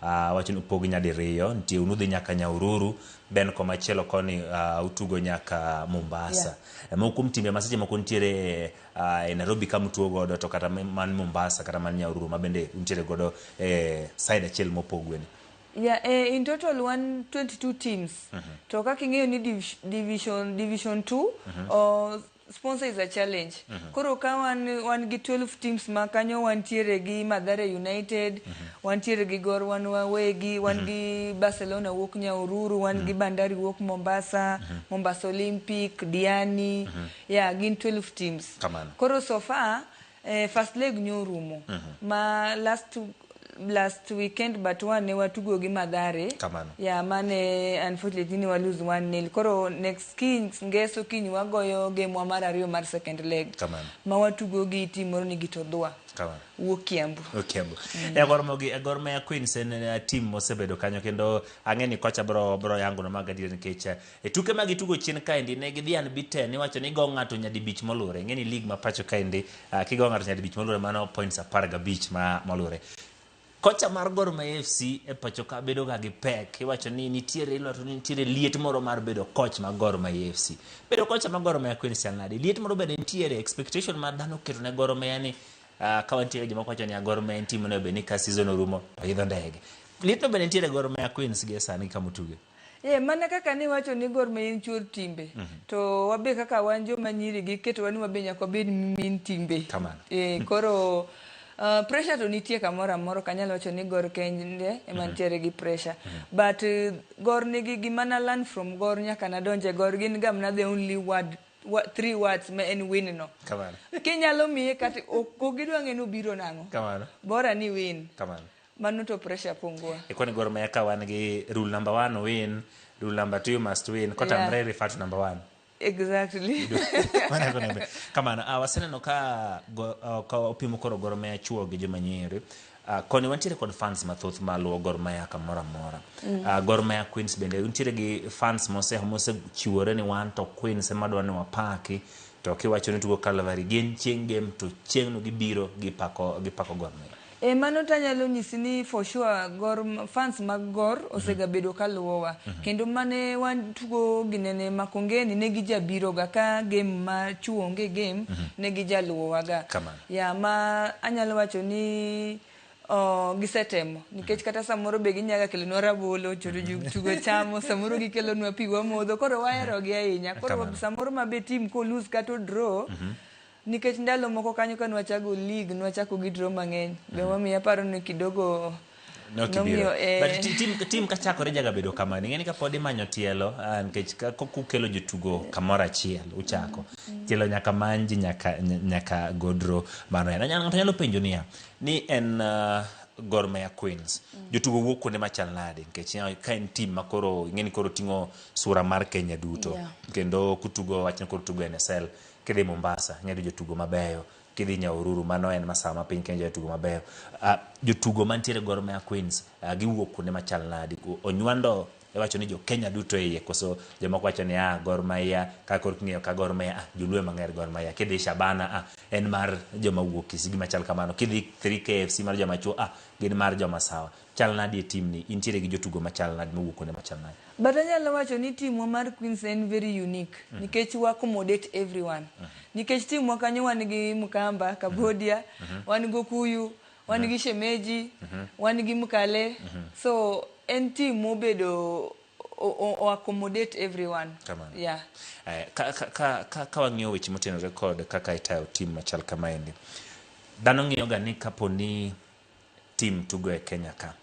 S1: wacho ni opog nyadiriyo, nitie unudhi nyaka Nyahururu, then komachielo koni utugo nyaka Mombasa. Yeah. Moko kuom timbe ma seche moko nitiere e Nairobi kama utugo godo, to kata man Mombasa kata man Nyahururu ma bende untiere godo e side achiel mopogweni.
S12: Yeah, in total wan 22 teams. To kaka ing'eyo ni division 2 sponsor is a challenge. Koro ka wan gi 12 teams ma kanyo, wantiere gi Mathare United, wantiere gi Gor wan wawegi, wan gi Barcelona wuok Nyahururu, wan gi Bandari wuok Mombasa, Mombasa Olympic, Diani. Yeah, gin 12 teams.
S1: Kamano.
S12: Koro so far first leg nyorumo. Ma last weekend but one ne watugo gi Mathare.
S1: Kamano.
S12: Yeah, mane unfortunately ne wa lose 1-0. Koro next kiny, ngeso kiny, wagoyo game wa mar ariyo mar second leg.
S1: Kamano.
S12: Ma watugo gi team moro ni Gitodhua.
S1: Kamano.
S12: Wuok Kiambu.
S1: Kiambu. E Gor Mahia, e Gor Mahia Queens en team mosebedo kanyo, kendo ang'e ni kocha bro yango no mag adier, nikech e tuke ma gitugo chien kaendi ne gidhi unbeaten. Iwacho ni go ng'ato nyadibich molure. Ing'e ni league ma pacho kaendi, kigo ng'ato nyadibich molure, mano points 15 ma molure. Kocha mar Gor Mahia FC e pacho ka bedo ga gi pek. Iwacho ni nitiere, iwacho ni nitiere liet moro mar bedo coach mar Gor Mahia FC. Bedo kocha mar Gor Mahia Queens chal nade? Liet moro bende nitiere, expectation ma dhano oketo ne Gor Mahia ni ka wantiere jomoko wacho ni Gor Mahia en team onego bed ni ka season orumo to idho ndege. Liet no bende nitiere Gor Mahia Queens gi e sani kama otuge.
S12: Yeah, mana kaka niwacho ni Gor Mahia en chuor timbe. To wabe kaka wan joma nyiri giketowa ni wabe nyaka wabed min timbe.
S1: Kamano.
S12: Koro pressure to nitie kamoro amora, ok anyal wacho ni Gor kende ema nitiere gi pressure. But Gor nigi gima na learn from Gor nyaka nadonje Gor, gin ga mana the only word three words ma en win no.
S1: Kamano.
S12: Kinyalo miye kata ok gidwa ng'e ni obiro nang'o.
S1: Kamano.
S12: Bora ni win.
S1: Kamano.
S12: Mano to pressure pungua.
S1: Ikoni Gor Mahia ka wan gi rule number one, win, rule number two, you must win. Kotamre, refer to number one.
S12: Exactly.
S1: Mano e kaka kamano. Waseneno ka ka opimo koro Gor Mahia chuo gi joma nyiri. Koni wantiere kod fans mathoth maluwo Gor Mahia kamoro amora. Gor Mahia Queens bende nitiere gi fans mosechiwore ni wan to Queens ema dwa ni wapaki, to kiwacho ni tugo Calvary gin chieng' game to chieng'no gibiro gipako Gor Mahia.
S12: Mano tanyalo nyisi ni for sure Gor fans mag Gor osegabedo kaluwowa kendo mane wan tugo ginene Makongeni ne gijabiro ga ka game ma chuo onge game ne gijaluwowa ga.
S1: Kamano.
S12: Ya, ma anyalo wacho ni gisetemo nikech kata samoro be ginyaga kelonwa rabolo to tugo chamo, samoro gikelonwa pi wamodho, koro waherogi ahinya. Koro
S1: Kamano.
S12: samoro ma be team ko lose kata draw, nikech ndalo moko kanyo ka nwachako league nwachako gi draw mang'eny be momiyo aparo ni kidogo.
S1: Ne ok ibiro.
S12: Nomiyo, eh,
S1: But tim kachakore jaga bedo kamano. Ing'e ni kapod imanyo tielo, nikech kukelo jotugo kamoro achiel, uchako. Tielo nyaka many ji, nyaka godro mano en. Ng'ato nyalo penjo niya, ni en Gor Mahia Queens. Jotugo wuok kuonde machal nade? Nikech ka en team ma koro ing'e ni koro ting'o sura mar Kenya duto. Kendo kutugo wachni koro tugo NSL, kidhi Mombasa, ing'eyo jotugo mabeyo. Kidhi Nyahururu, mano en masawa ma piny Kenya jotugo mabeyo. Jotugo mantiere Gor Mahia Queens, giwuok kuonde machal nade? Onywando iwacho ni jo Kenya duto iye, koso jomoko wacho ni Gor Mahia, ka koro king'iyo ka Gor Mahia, Joluo ema ng'er Gor Mahia. Kidhi Shabana, en mar joma wuok Kisii, gima chal kamano. Kidhi 3KFC mar joma chuo, gin mar joma sawa. Chal nadi e team ni? Intiere gi jotugo machal nadi mowuok kuonde machal nadi?
S12: But anyalo wacho ni team mar Queens en very unique nikech wa accommodate everyone. Nikech team wa kanyo wan gi Mkamba, Kabodia, wan gi Okuyu, wan gi Shemeji, wan gi Mkale. So en team mobedo o accommodate everyone.
S1: Kamano.
S12: Yeah.
S1: Ka wang'iyo weche motenore kod kaka itayo team machal kamaendi, dhano ng'iyo ga ni kapo ni team tugo e Kenya ka,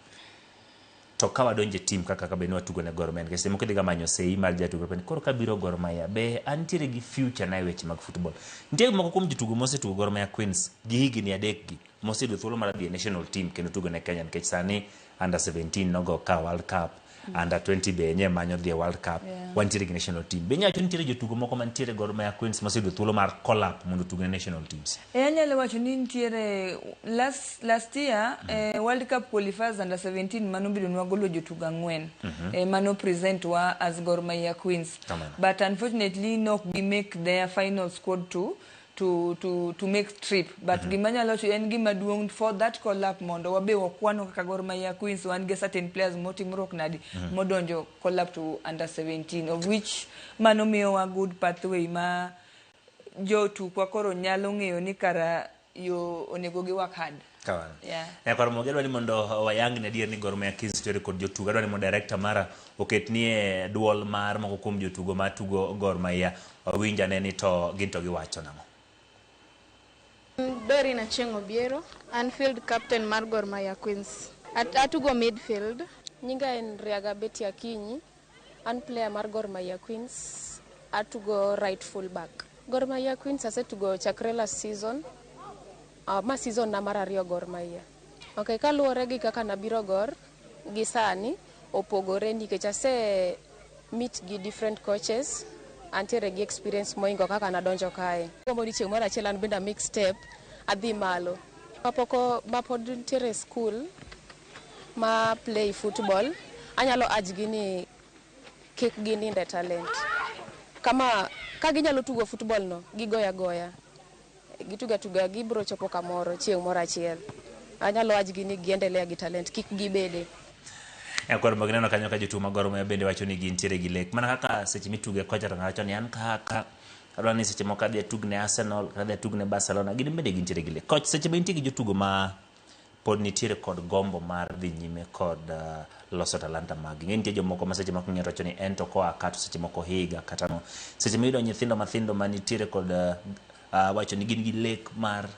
S1: to ka wadonjo e team kaka ka be ni watugo ne Gor Mahia, nikech seche moko idhi ga manyo sei mar jatugo, koro kabiro Gor Mahia, be antiere gi future na e weche mag football. Nitie moko kuom jotugo mosetugo Gor Mahia Queens gi higni adek gi, moseyudo thuolo mar dhi e national team kendo tugo ne Kenya, nikech sani under 17 nogo ka World Cup, under 20 be nye manyo dhi e World Cup, wantiere gi national team. Be inyalo wacho ni nitiere jotugo moko mantiere Gor Mahia Queens moseyudo thuolo mar call up mondo otug ne national teams?
S12: Anyalo wacho ni nitiere last year, World Cup qualifiers under 17 mano biro golo jotugo 4 mano present wa as Gor Mahia Queens.
S1: Kamano.
S12: But unfortunately nok gi make their final squad to make trip. But gima anyalo wacho en gima duong' for that call up mondo wabe wakwano kaka Gor Mahia Queens wan gi certain players motimruok nadi modonjo call up to under 17, of which mano miyowa good pathway ma jotukwa koro nyalo ng'eyo ni kara yo onego gi work hard.
S1: Kamano.
S12: Yeah.
S1: Nyakwar Ramogi, adwa ni mondo wayang ni adier ni Gor Mahia Queens nitiere kod jotugo. Adwa ni mondo director mara oket nie duol mar moko kuom jotugo matugo Gor Mahia. Wawinj ane ni to gin to giwacho nang'o.
S13: Doreen Achieng' Obiero, an field captain mar Gor Mahia Queens. Atugo midfield.
S10: Nyinga en Riaga Betty Akinyi, an player mar Gor Mahia Queens, atugo right full back. Gor Mahia Queens asetugo chakre last season, ma season na mar 2 Gor Mahia. Okay, kaluwore gi kaka nabiro Gor gi sani opogore nikech ase meet gi different coaches, antiere gi experience moingo kaka nadonjo kae. Agombo ni chieng' moro achiel an bende a make step adhi malo. Mapod nitiere school ma play football, anyalo urge gi ni kik gininde talent. Kama ka ginyalo tugo football no, gigoyo agoya. Gitugo atuga, gibiro chopo kamoro chieng' moro achiel. Anyalo urge gi ni giendelea gi talent, kik gibede.
S1: Nyakwar Ramogi, neno kanyo ka jotugo mag Gor Mahia bende wacho ni gintiere gi lek. Mana kaka seche mituge kocha to ng'ato wacho ni an kaka adwa ni seche moko adhi atug ne Arsenal, kata adhi atug ne Barcelona, gin bende gintiere gi lek. Coach, seche ma intie gi jotugo ma pod nitiere kod gombo mar dhi nyime kod loso talanta mag gi. Nitie jomoko ma seche moko ng'iyo to wacho ni en to koa ka to seche moko higa kata no. Seche miyudo nyithindo mathindo ma nitiere kod wacho ni gin gi lek mar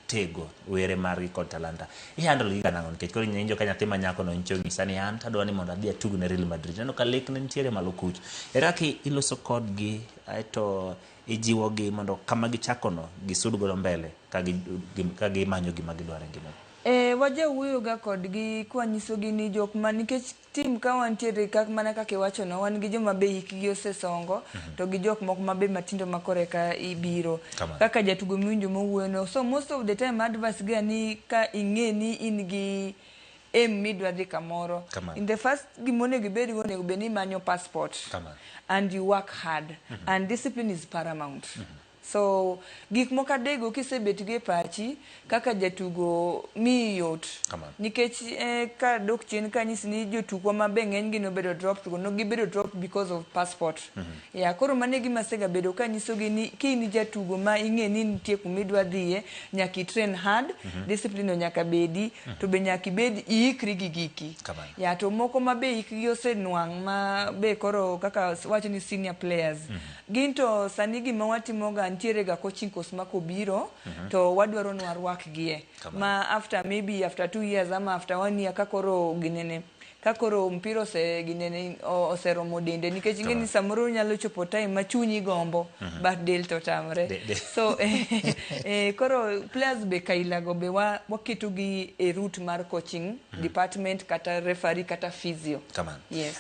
S1: tego were margi kod talanta. I-handle gi nang'o? Nikech koro iwinjo ka nyathi ma nyako no nyicho nyisa ni an to adwa ni mondo adhi atug ne Real Madrid. Ineno ka lek ne nitiere malo kucho. Ere kaka iloso kodgi aeto ijiwogi mondo kama gichako no gisud godo mbele ka gimanyo gima gidwaro e ngimagi?
S12: Wajawuoyo ga kodgi kwanyisogi ni jok ma nikech team ka wantiere kak mana kaka iwacho no, wan gi joma be hikgi osesongo to gi jok moko ma be matindo ma koreka ibiro.
S1: Kamano.
S12: Kaka jatugo miwinjo mowuoyo no. So most of the time advice ga ni ka ing'e ni in gi aim midwa dhi kamoro.
S1: Kamano.
S12: In the first gima onego ibed go onego bed ni imanyo passport.
S1: Kamano.
S12: And you work hard. And discipline is paramount. So gik moko adekgo kisebet go e pachi kaka jatugo miyi yot.
S1: Kamano.
S12: Nikech kadok chien kanyisi ni jotukwa ma be ng'eny gi nobedo dropped go, no gibedo dropped because of passport. Yeah, koro mano e gima asegabedo kanyisogi ni ka in jatugo ma ing'e ni nitie kuma idwa dhiye, nyaka i train hard, discipline no nyaka bedi, to be nyaka ibed iikri gi giki.
S1: Kamano.
S12: Yeah, to moko ma be hikgi osenwang' ma be koro kaka wacho ni senior players. Gin to sani gima watimoga nitiere ga coaching course ma kobiro to wadwaro ni warwakgie
S1: Kamano.
S12: ma after maybe after 2 years ama after one year, ka koro ginene, ka koro mpira ose ginene oseromo dende, nikech ing'e ni samoro nyalo chopo time ma chunyi gombo but del to tamre. So koro players be kailago be waketogi e route mar coaching department kata referee kata physio.
S1: Kamano.
S12: Yes.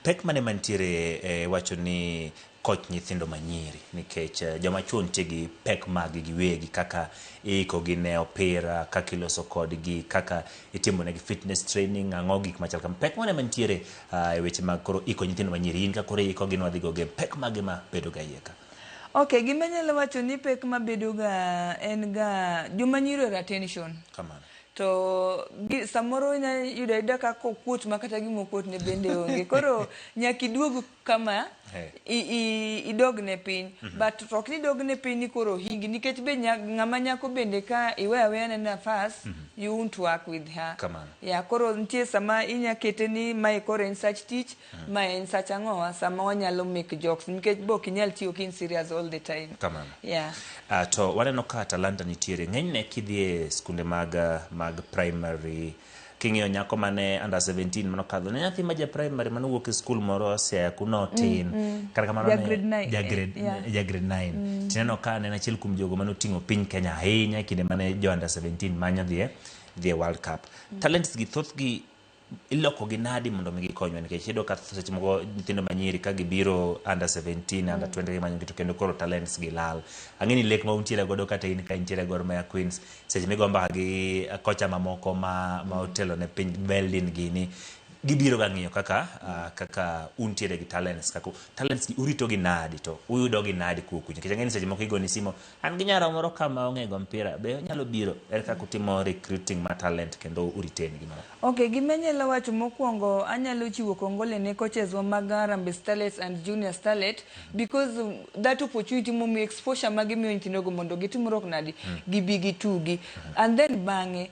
S1: Pek mane mantiere wacho ni coach nyithindo manyiri, nikech joma chuo nitie gi pek mag giwegi, kaka iikogi ne opira, kaka iloso kodgi, kaka itimonegi fitness training, ang'o, gik machal kama. Pek mane mantiere e weche mag koro iko nyithindo manyiri? In ka koro iikogi nwadhi go game, pek mage ma bedo ga iye ka?
S12: Ok, gima anyalo wacho ni pek mabedo ga en ga joma nyiri ohero attention.
S1: Kamano.
S12: To samoro inya yudo ayuda ka kokuot ma kata gima okuot ne bende onge, koro nyaka iduog kama idogne piny. But to ok ni idogne piny ni koro hingi, nikech be ng'ama nyako bende ka iweyo aweya ne nafas, you won't work with her.
S1: Kamano.
S12: Ya, koro nitie sama inya kete ni mae koro en such tich, mae en such ang'owa, sama wanyalo make jokes, nikech be ok inyal tiyo kin serious all the time.
S1: Kamano.
S12: Yeah.
S1: To waneno ka talanta nitiere ng'enyne kidhi e skunde mag primary, king'iyo nyako mane under 17 manokadho ne nyathi ma ja primary manowuok e skul moro Siaya kuno tin. Kata kamano
S12: Ja grade 9,
S1: ja grade
S12: yeah.
S1: Ja grade 9. Tineno ka ne en achiel kuom jogo manoting'o piny Kenya ahinya e kinde mane jo under 17 manyo dhie World Cup. Talents gi thothgi iloko gi nadi mondo mi gikonywa? Nikech iyudo ka seche moko nyithindo manyiri ka gibiro under 17, under 20, gimanyo gi to kendo koro talents gi lal. Ang'e ni lek ma untiere godo, kata in ka intiere Gor Mahia Queens, seche migo mbaka gi kocha mamoko ma otelo ne piny Beldin gini, gibiro ga ng'iyo kaka untiere gi talents, kaka talents gi urito gi nadi to uyudo gi nadi kuo kucho, nikech ang'e ni seche moko igoni simo, an gi nyara moro kama ong'e go mpira, be onyalo biro? Ere kaka utimo recruiting mar talent kendo uretain gi mano?
S12: Ok, gima anyalo wacho mokwongo, anyalo chiwo kongole ne coaches wa mag Harambee Starlets and Junior Starlet, because that opportunity momiyo exposure magimiyo nyithindogo mondo gitimruok nadi, gibi gitugi. And then bang'e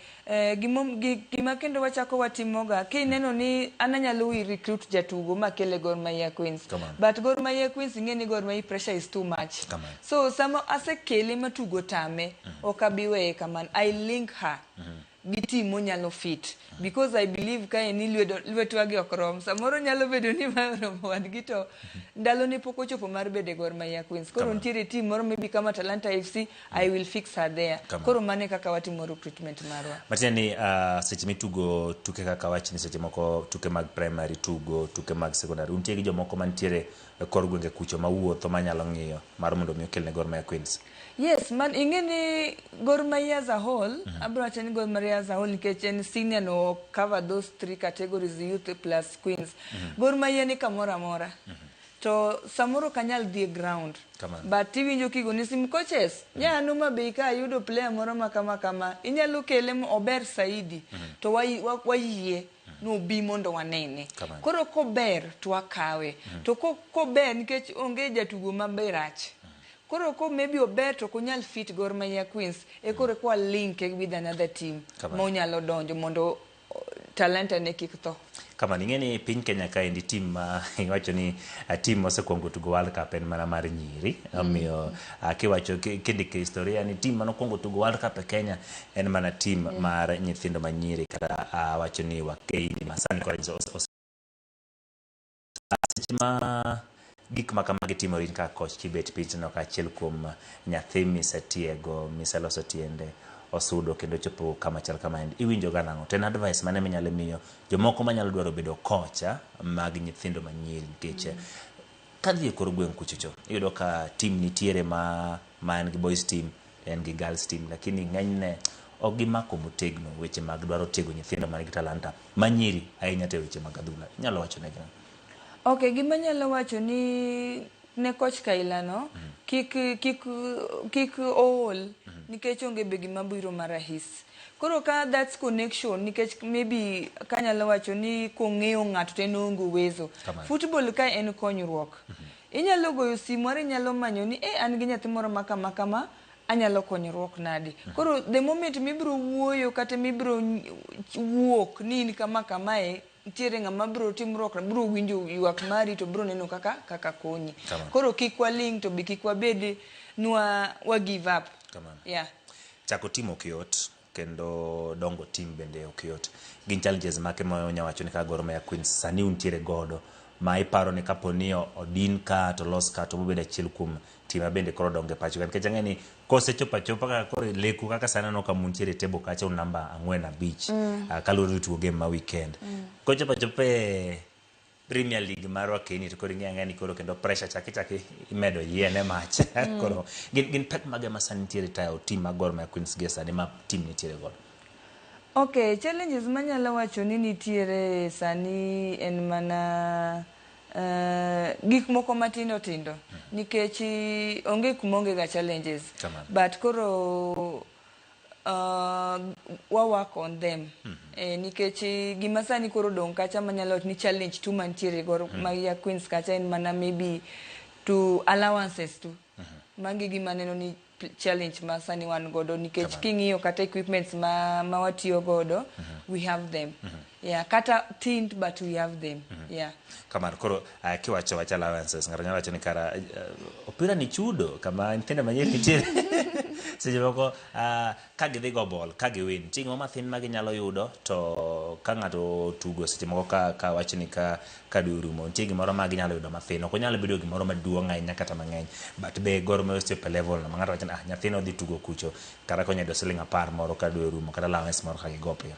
S12: gima kendo wachako watimoga, kineno ni an anyalo wi recruit jatugo makele Gor Mahia Queens.
S1: Kamano.
S12: But Gor Mahia Queens, ing'e ni Gor Mahia pressure is too much.
S1: Kamano.
S12: So sama asekele matugo tame, ok abi weye kamano. I link her gi team monyalo fit, because I believe ka en ni lwetwa gi ok rom, samoro nyalo bedo ni ma oromo wadgi to ndalo ne pok ochopo mar bedo e Gor Mahia Queens. Koro
S1: Kamano.
S12: nitiere team moro maybe kama Talanta FC, I will fix her there.
S1: Kamano.
S12: Koro mano e kaka watimo recruitment marwa.
S1: Matiende ni seche mitugo tuke, kaka wach ni seche moko tuke mag primary, tugo tuke mag secondary, untie gi jomoko mantiere e kor gwenge kucho mawuotho manyalo ng'iyo mar mondo mi okelne Gor Mahia Queens?
S12: Yes, man ing'e ni Gor Mahia as a whole, abro wacho ni Gor Mahia as a whole nikech en senior no cover those three categories, youth plus Queens. Gor Mahia ni kamoro amora. To samoro ok anyal dhi e ground.
S1: Kamano.
S12: But iwinjo kigoni sim, coaches, nya an Homa Bay ka ayudo player moro ma kama kama, inyalo kele ober saidi. To wayie nobi mondo wanene.
S1: Kamano.
S12: Koro kober to wakawe. To kober nikech onge jatugo maber rach. Koro ko maybe ober to ok onyal fit Gor Mahia Queens, e koro kwa link with another team
S1: Kamano.
S12: ma onyalo donjo mondo talanta ne kik tho.
S1: Kamano. Ing'e ni piny Kenya kaendi team ma iwacho ni team mosekwongo tugo World Cup en mana mar nyiri. Omiyo kiwacho kindiko historia ni team manokwongo tugo World Cup e Kenya en mana team mar nyithindo manyiri, kata wacho ni Wakeini masani koro seche ma gik ma kamagi timore, in kaka coach kibet piny tineno ka achiel kuom nyathi misetiego, miseloso tiende, osudo kendo chopo kama chal kama endi, iwinjo ga nang'o? To en advice mane minyalo miyo jomoko manyalo dwaro bedo kocha mag nyithindo manyiri? Nikech kadhi e kor gweng' kuchocho, iyudo ka team nitiere ma en gi boys team, en gi girls team, lakini ng'enyne ok gimako motegno weche mag dwaro tiego nyithindo man gi talanta manyiri ahinya to e weche mag adhula. Inyalo wacho negi nang'o?
S12: Ok, gima anyalo wacho ni ne coach Kailano, kik ool, nikech onge be gima biro marahis. Koro ka that's connection, nikech maybe kanyalo wacho ni kong'eyo ng'ato to en oonge uwezo.
S1: Kamano.
S12: Football ka en konyruok. Inyalo goyo simu mar inyalo manyo ni an gi nyathi moro ma kama kama, anyalo konyruok nadi. Koro the moment mibiro wuoyo kata mibiro wuok ni in kama kamae. nitiere ng'ama bro timruok bro winjo ywak mari to bro neno kaka kaka konyi.
S1: Kamano.
S12: Koro kik waling' to be kik wabed nwa wa give up.
S1: Kamano.
S12: Yeah.
S1: Chako team ok yot kendo dongo team bende ok yot. Gin challenges make ma onya wacho ni ka Gor Mahia Queens sani untiere godo ma iparo ni kapo ni odin ka to los ka to bobedo achiel kuom team ma bende koro dongo e pacho ka nikech ang'e ni kosechopo achopa kaka koro leku kaka sani aneno ka muntiere e table kacha un namba 4 5 kaluwore gi tugo game ma weekend. Kochopo achopa e Premier League marwa Kenya to koro ing'eyo ang'eya ni koro kendo pressure chak ichak imedo yien e mach. Koro gin pek mage ma sani nitiere tayo team mag Gor Mahia Queens gie sani ma team nitiere godo?
S12: Okay, challenges manyalo wacho ni nitiere sani en mana gik moko matindo tindo nikech onge kuma onge ga challenges.
S1: Kamano.
S12: But koro wa work on them. Nikech gima sani koro dong' kacha manyalo wacho ni challenge tu mantiere Gor Mahia Queens kacha en mana maybe to allowances tu. Magi gima aneno ni challenge ma sani wan godo nikech king'iyo kata equipments ma watiyo godo, we have them. Yeah, kata tin but we have them. Yeah.
S1: Kamano koro kiwacho wach allowances ng'ato nyalo wacho ni kara opira ni chudo kama nyithindo manyiri nitiere seche moko ka gidhi go ball ka giwin nitie gimoro mathin ma ginyalo yudo to ka ng'ato otugo seche moko ka wach ni ka dwe orumo nitie gimoro ma ginyalo yudo mathin ok onyal bedo gimoro maduong' ahinya kata mang'eny but be Gor Mahia osechopo e level no ma ng'ato wacho ni ah nyathino odhi tugo kucho kata konya yudo siling 10 moro ka dwe orumo kata allowance moro ka gigo opira.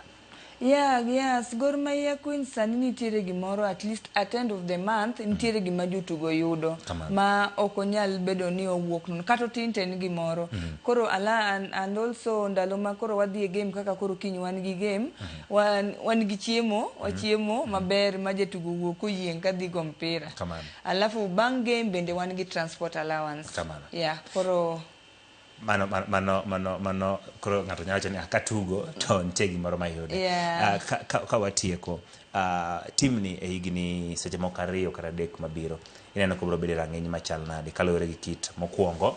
S12: Yeah, yes, Gor Mahia Queens sani nitiere gimoro at least at end of the month nitiere gima jotugo yudo.
S1: Kamano.
S12: Ma ok onyal bedo ni owuok nono kata otin to en gimoro. Koro ala and also ndalo ma koro wadhi e game kaka koro kiny wan gi game, wan gi chiemo, wachiemo maber ma jatugo wuok koyieng' kadhi go mpira.
S1: Kamano.
S12: Alafu bang' game bende wan gi transport allowance.
S1: Kamano.
S12: Yeah, koro
S1: Mano koro ng'ato nyalo wacho ni ah, katugo to nitie gimoro mayude.
S12: Yeah.
S1: Ka watieko team ni e higni seche moko 2 kata 3 mabiro ineno ka biro bedo e rang'iny machal nade kaluwore gi kit mokwongo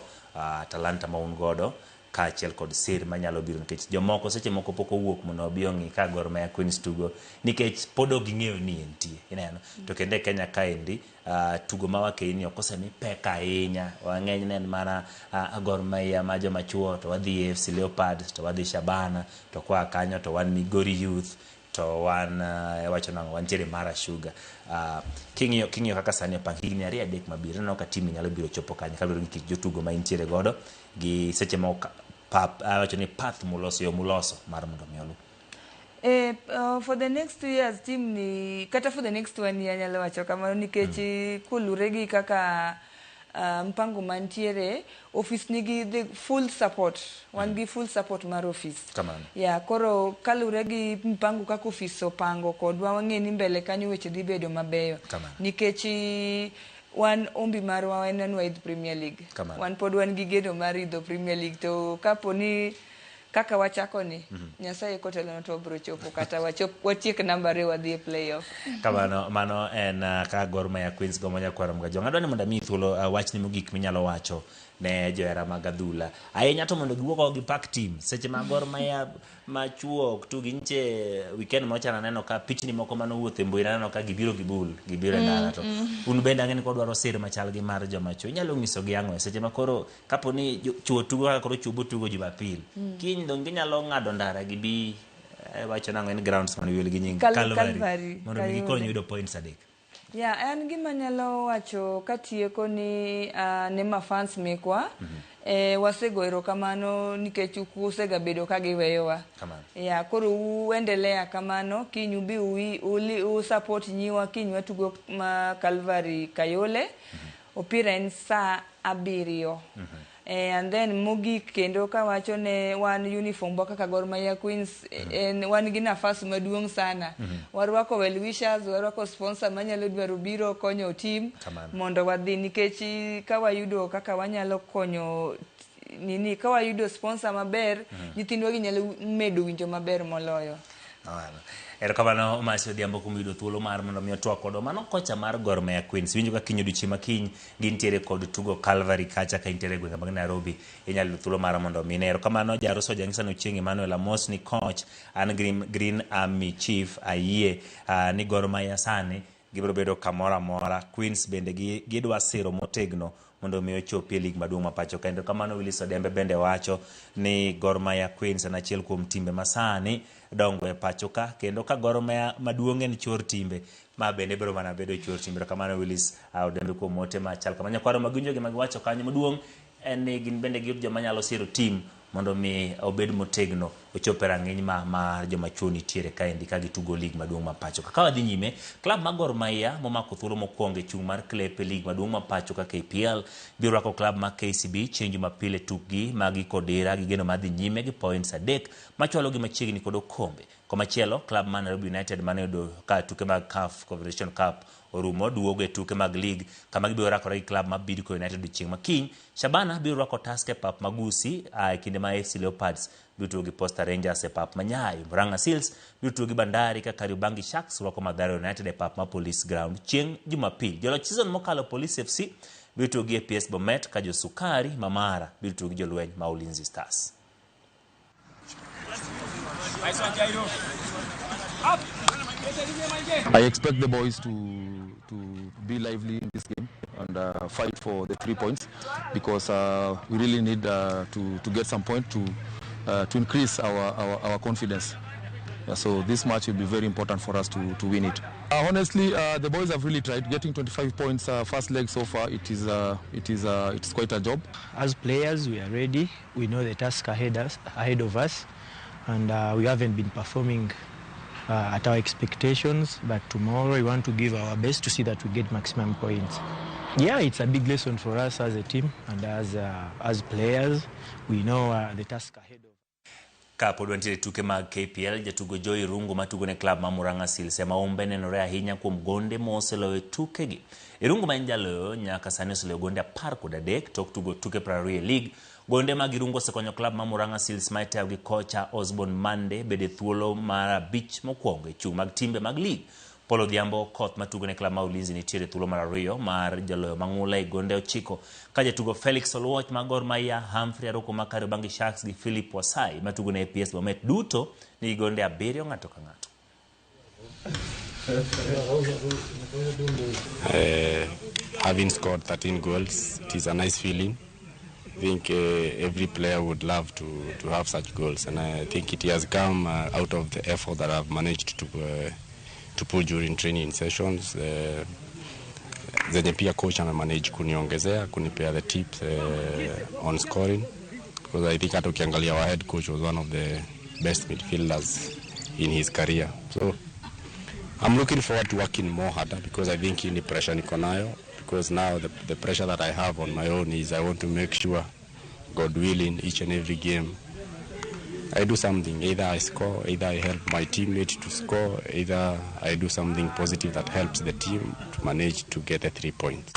S1: talanta ma un godo kaachiel kod sir manyalo biro nikech jomoko seche moko pok owuok mondo obi ong'i ka Gor Mahia Queens tugo nikech pod ok ging'eyo ni entie ineno to kendo e Kenya kaendi tugo ma wakeini ok osemi pek ahinya wang'eny ne en mana Gor Mahia ma joma chuo to wadhi AFC Leopards to wadhi Shabana to koa kanyo to wan Migori Youth to wan wacho nang'o wantiere Mara Sugar. King'iyo kaka sani opang higni 2 3 mabiro ineno ka team nyalo biro chopo kanye kaluwore gi kit jotugo ma intiere godo gi seche moko pap awacho ni path muloso yo muloso mar mondo mi olu.
S12: For the next 2 years team ni kata for the next 1 year anyalo wacho kamano nikech kolure gi kaka mpango mantiere office nigi the full support wan gi full support mar office.
S1: Kamano.
S12: Yeah, koro kalure gi mpango kaka office opango kodwa wang'e ni mbele kanyo weche dhi bedo mabeyo.
S1: Kamano.
S12: Nikech wan ombi marwa en ni waidh Premier League.
S1: Kamano.
S12: Wan pod wan gi geno mar idho Premier League to kapo ni kaka wachako ni Nyasaye kotelonwa to wabiro chopo kata wachop watiek namba 2 wadhi e playoff.
S1: Kamano mano en ka Gor Mahia Queens gomo nyakwar Mgajwang'. Adwa ni mondo amiyi thuolo wachni mogik minyalo wacho ne johera mag adhula. Ahinya to mondo giwuog oko gipak team. Seche ma Gor Mahia machuo ok tugi nche weekend mocha naneno ka pichni moko manowuotho e mbui naneno ka gibiro gi bul, gibiro e ndara to un bende ang'e ni kodwaro sir machal gi mar joma chuo. Inyalo nyisogi ang'o e seche ma koro kapo ni chuo tugo kaka koro chuo bo tugo Jumapil. Kiny dong ginyalo ng'ado ndara gibi wacho nang'o en grounds man wiel gi nying Calvary
S12: Calvary,
S1: mondo mi gikony
S12: Kayole.
S1: yudo points 3.
S12: Yeah, en gima anyalo wacho katieko ni ne mafans mekwa wasego erokamano nikech usegabedo ka giweyowa.
S1: Kamano.
S12: Yeah, koro uendelea kamano kiny ubi u support nyiwa kiny watugo ma Calvary Kayole. Opira en saa 7. And then mogik kendo kawacho ne wan uniform wa kaka Gor Mahia Queens en wan gi nafas maduong' sana. Warwako well wishers, warwako sponsor manyalo dwaro biro konyo team
S1: Kamano.
S12: mondo wadhi nikech ka wayudo kaka wanyalo konyo nini ka wayudo sponsor maber nyithindwa gi nyalo medo winjo maber moloyo.
S1: Erokamano Mercy Odhiambo kuom yudo thuolo mar mondo mi otwak kodwa. Mano kocha mar Gor Mahia Queens. Winjo ka kiny odiochieng' ma kiny gintiere kod tugo Calvary kacha ka intiere e gwenge mag Nairobi. Inyalo yudo thuolo mar mondo mi ine. Erokamano Jaruso Jangisa Ochieng' Emmanuel Amos ni coach an Green Army Chief ayie ni Gor Mahia sani gibiro bedo kamoro amora. Queens bende gidwa siro motegno mondo mi ochopi e lig maduong' ma pacho ka. Erokamano Willis Odembe bende wacho ni Gor Mahia Queens en achiel kuom timbe ma sani dongo e pacho ka, kendo ka Gor Mahia maduong' en chuor timbe, ma bende biro mana bedo chuor timbe. Erokamano Willis Odembe kuom ote machal kama. Nyakwaro magiwinjo gima giwacho kanyo maduong' en ni gin bende giyud joma nyalo siro tim mondo mi obed motegno ochop e rang'iny ma joma chuo nitiere kaendi ka gitugo lig maduong' ma pacho ka. Ka wadhi nyime, klab mar Gor Mahia momako thuolo mokwongo e chung' mar klep e lig maduong' ma pacho ka KPL biro rwako klab mar KCB chieng' Jumapil e tukgi ma giko dira gi geno mar dhi nyime gi points 3 machwalogi machiegni kod okombe. Komachielo, klab mar Nairobi United mane oyudo ka tuke mag CAF Confederation Cup orumo duogo e tuke mag lig kama gibiro rakore gi klab mar Bidco United odiochieng' ma kiny. Shabana biro rwako Tusker e pap ma Gusii e kinde ma AFC Leopards biro tugo gi Posta Rangers e pap ma Nyayo. Murang'a Seals biro tugo gi Bandari ka Kariobangi Sharks rwako Mathare United e pap ma Police Ground chieng' Jumapil. Joloch season mokalo Police FC biro tugo gi APS Bomet ka jo Sukari ma Mara biro tugo gi jolweny ma Ulinzi Stars.
S14: I expect the boys to be lively in this game and fight for the 3 points, because we really need to get some point to increase our confidence. So this match will be very important for us to win it. Honestly, the boys have really tried. Getting 25 points first leg so far, it's quite a job.
S15: As players, we are ready. We know the task ahead of us, and we haven't been performing at our expectations. But tomorrow we want to give our best to see that we get maximum points. Yeah, it's a big lesson for us as a team and as players. We know the task ahead of
S1: Kapod wantiere tuke mag KPL, jatugo Joy Irungu matugo ne klab ma Murang'a Seals ema umbe nenore ahinya kuom gonde moseloyo e tukegi. Irungu ma en jaloyo nyaka sani oseloyo gonde 13 tok tugo tuke 20 e lig. Gonde mag Irungu osekonyo klab ma Murang'a Seals ma itayo gi kocha Osborne Mande bedo e thuolo mar 5 mokwongo e chung' mag timbe mag lig. Paul Odhiambo Koth matugo ne klab ma Ulinzi nitiere e thuolo mar 2 mar jaloyo mang'ula e gonde 9 ka jatugo Felix Oluoch ma Gor Mahia, Humphrey Aroko ma Kariobangi Sharks gi Philip Wasai matugo ne APS Bomet duto nigi gonde 7 ng'ato ka ng'ato.
S18: Having scored 13 goals, it is a nice feeling. I think every player would love to have such goals, and I think it has come out of the effort that I've managed to put during training sessions. Zenye pia coach amemanage kuniongezea, kunipea the tips on scoring, because I think hata ukiangalia our head coach was one of the best midfielders in his career. So I'm looking forward to working more harder, because I think in pressure niko nayo, because now the pressure that I have on my own is I want to make sure, God willing, each and every game I do something. Either I score, either I help my teammate to score, either I do something positive that helps the team to manage to get the 3 points.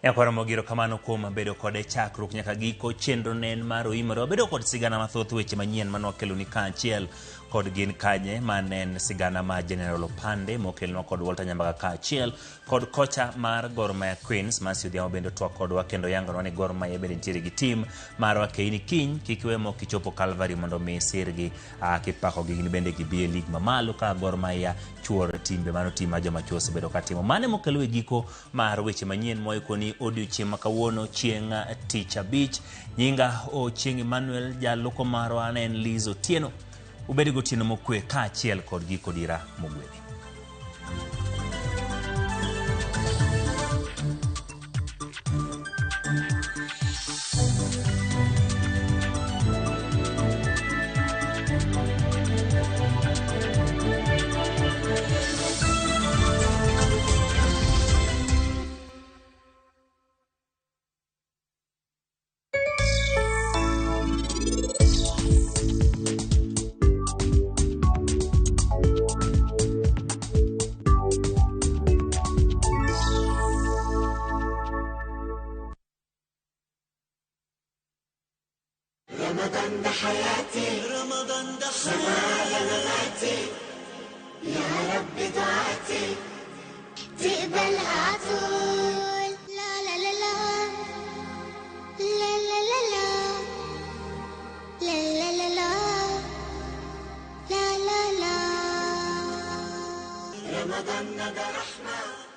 S1: Nyakwaro Mogiro kamano kuom bedo kode chakruok nyaka giko chenro ne en mar Oimore. Wabedo kod sigana mathoth weche manyien mane wakeloni kaachiel kod gin kanye mane en sigana mar General Opande mokelnwa kod Walter Nyambaga kaachiel kod kocha mar Gor Mahia Queens Mercy Odhiambo bende otwak kodwa kendo yangonwa ni Gor Mahia bende nitiere gi tim marwa keini kiny kik iwe mok ichopo Calvary mondo mi isirgi kipakogi gin bende gibi e lig mamalo ka Gor Mahia chuor timbe mano tim ma joma chuo osebedo katimo. Mane mokelo e giko mar weche manyien moikoni odiochieng' ma kawuono chieng' tich abich. Nyinga Ochieng' Emmanuel, jaluko marwa ne en Liz Otieno. Ubed gotieno mokwe kaachiel kod giko dira mogwedhi.
S2: عشان مماتي يا رب دعاتي تقبلها عطول. لا لا لا لا لا لا لا لا لا لا لا لا لا لا. رمضان ده رحمة.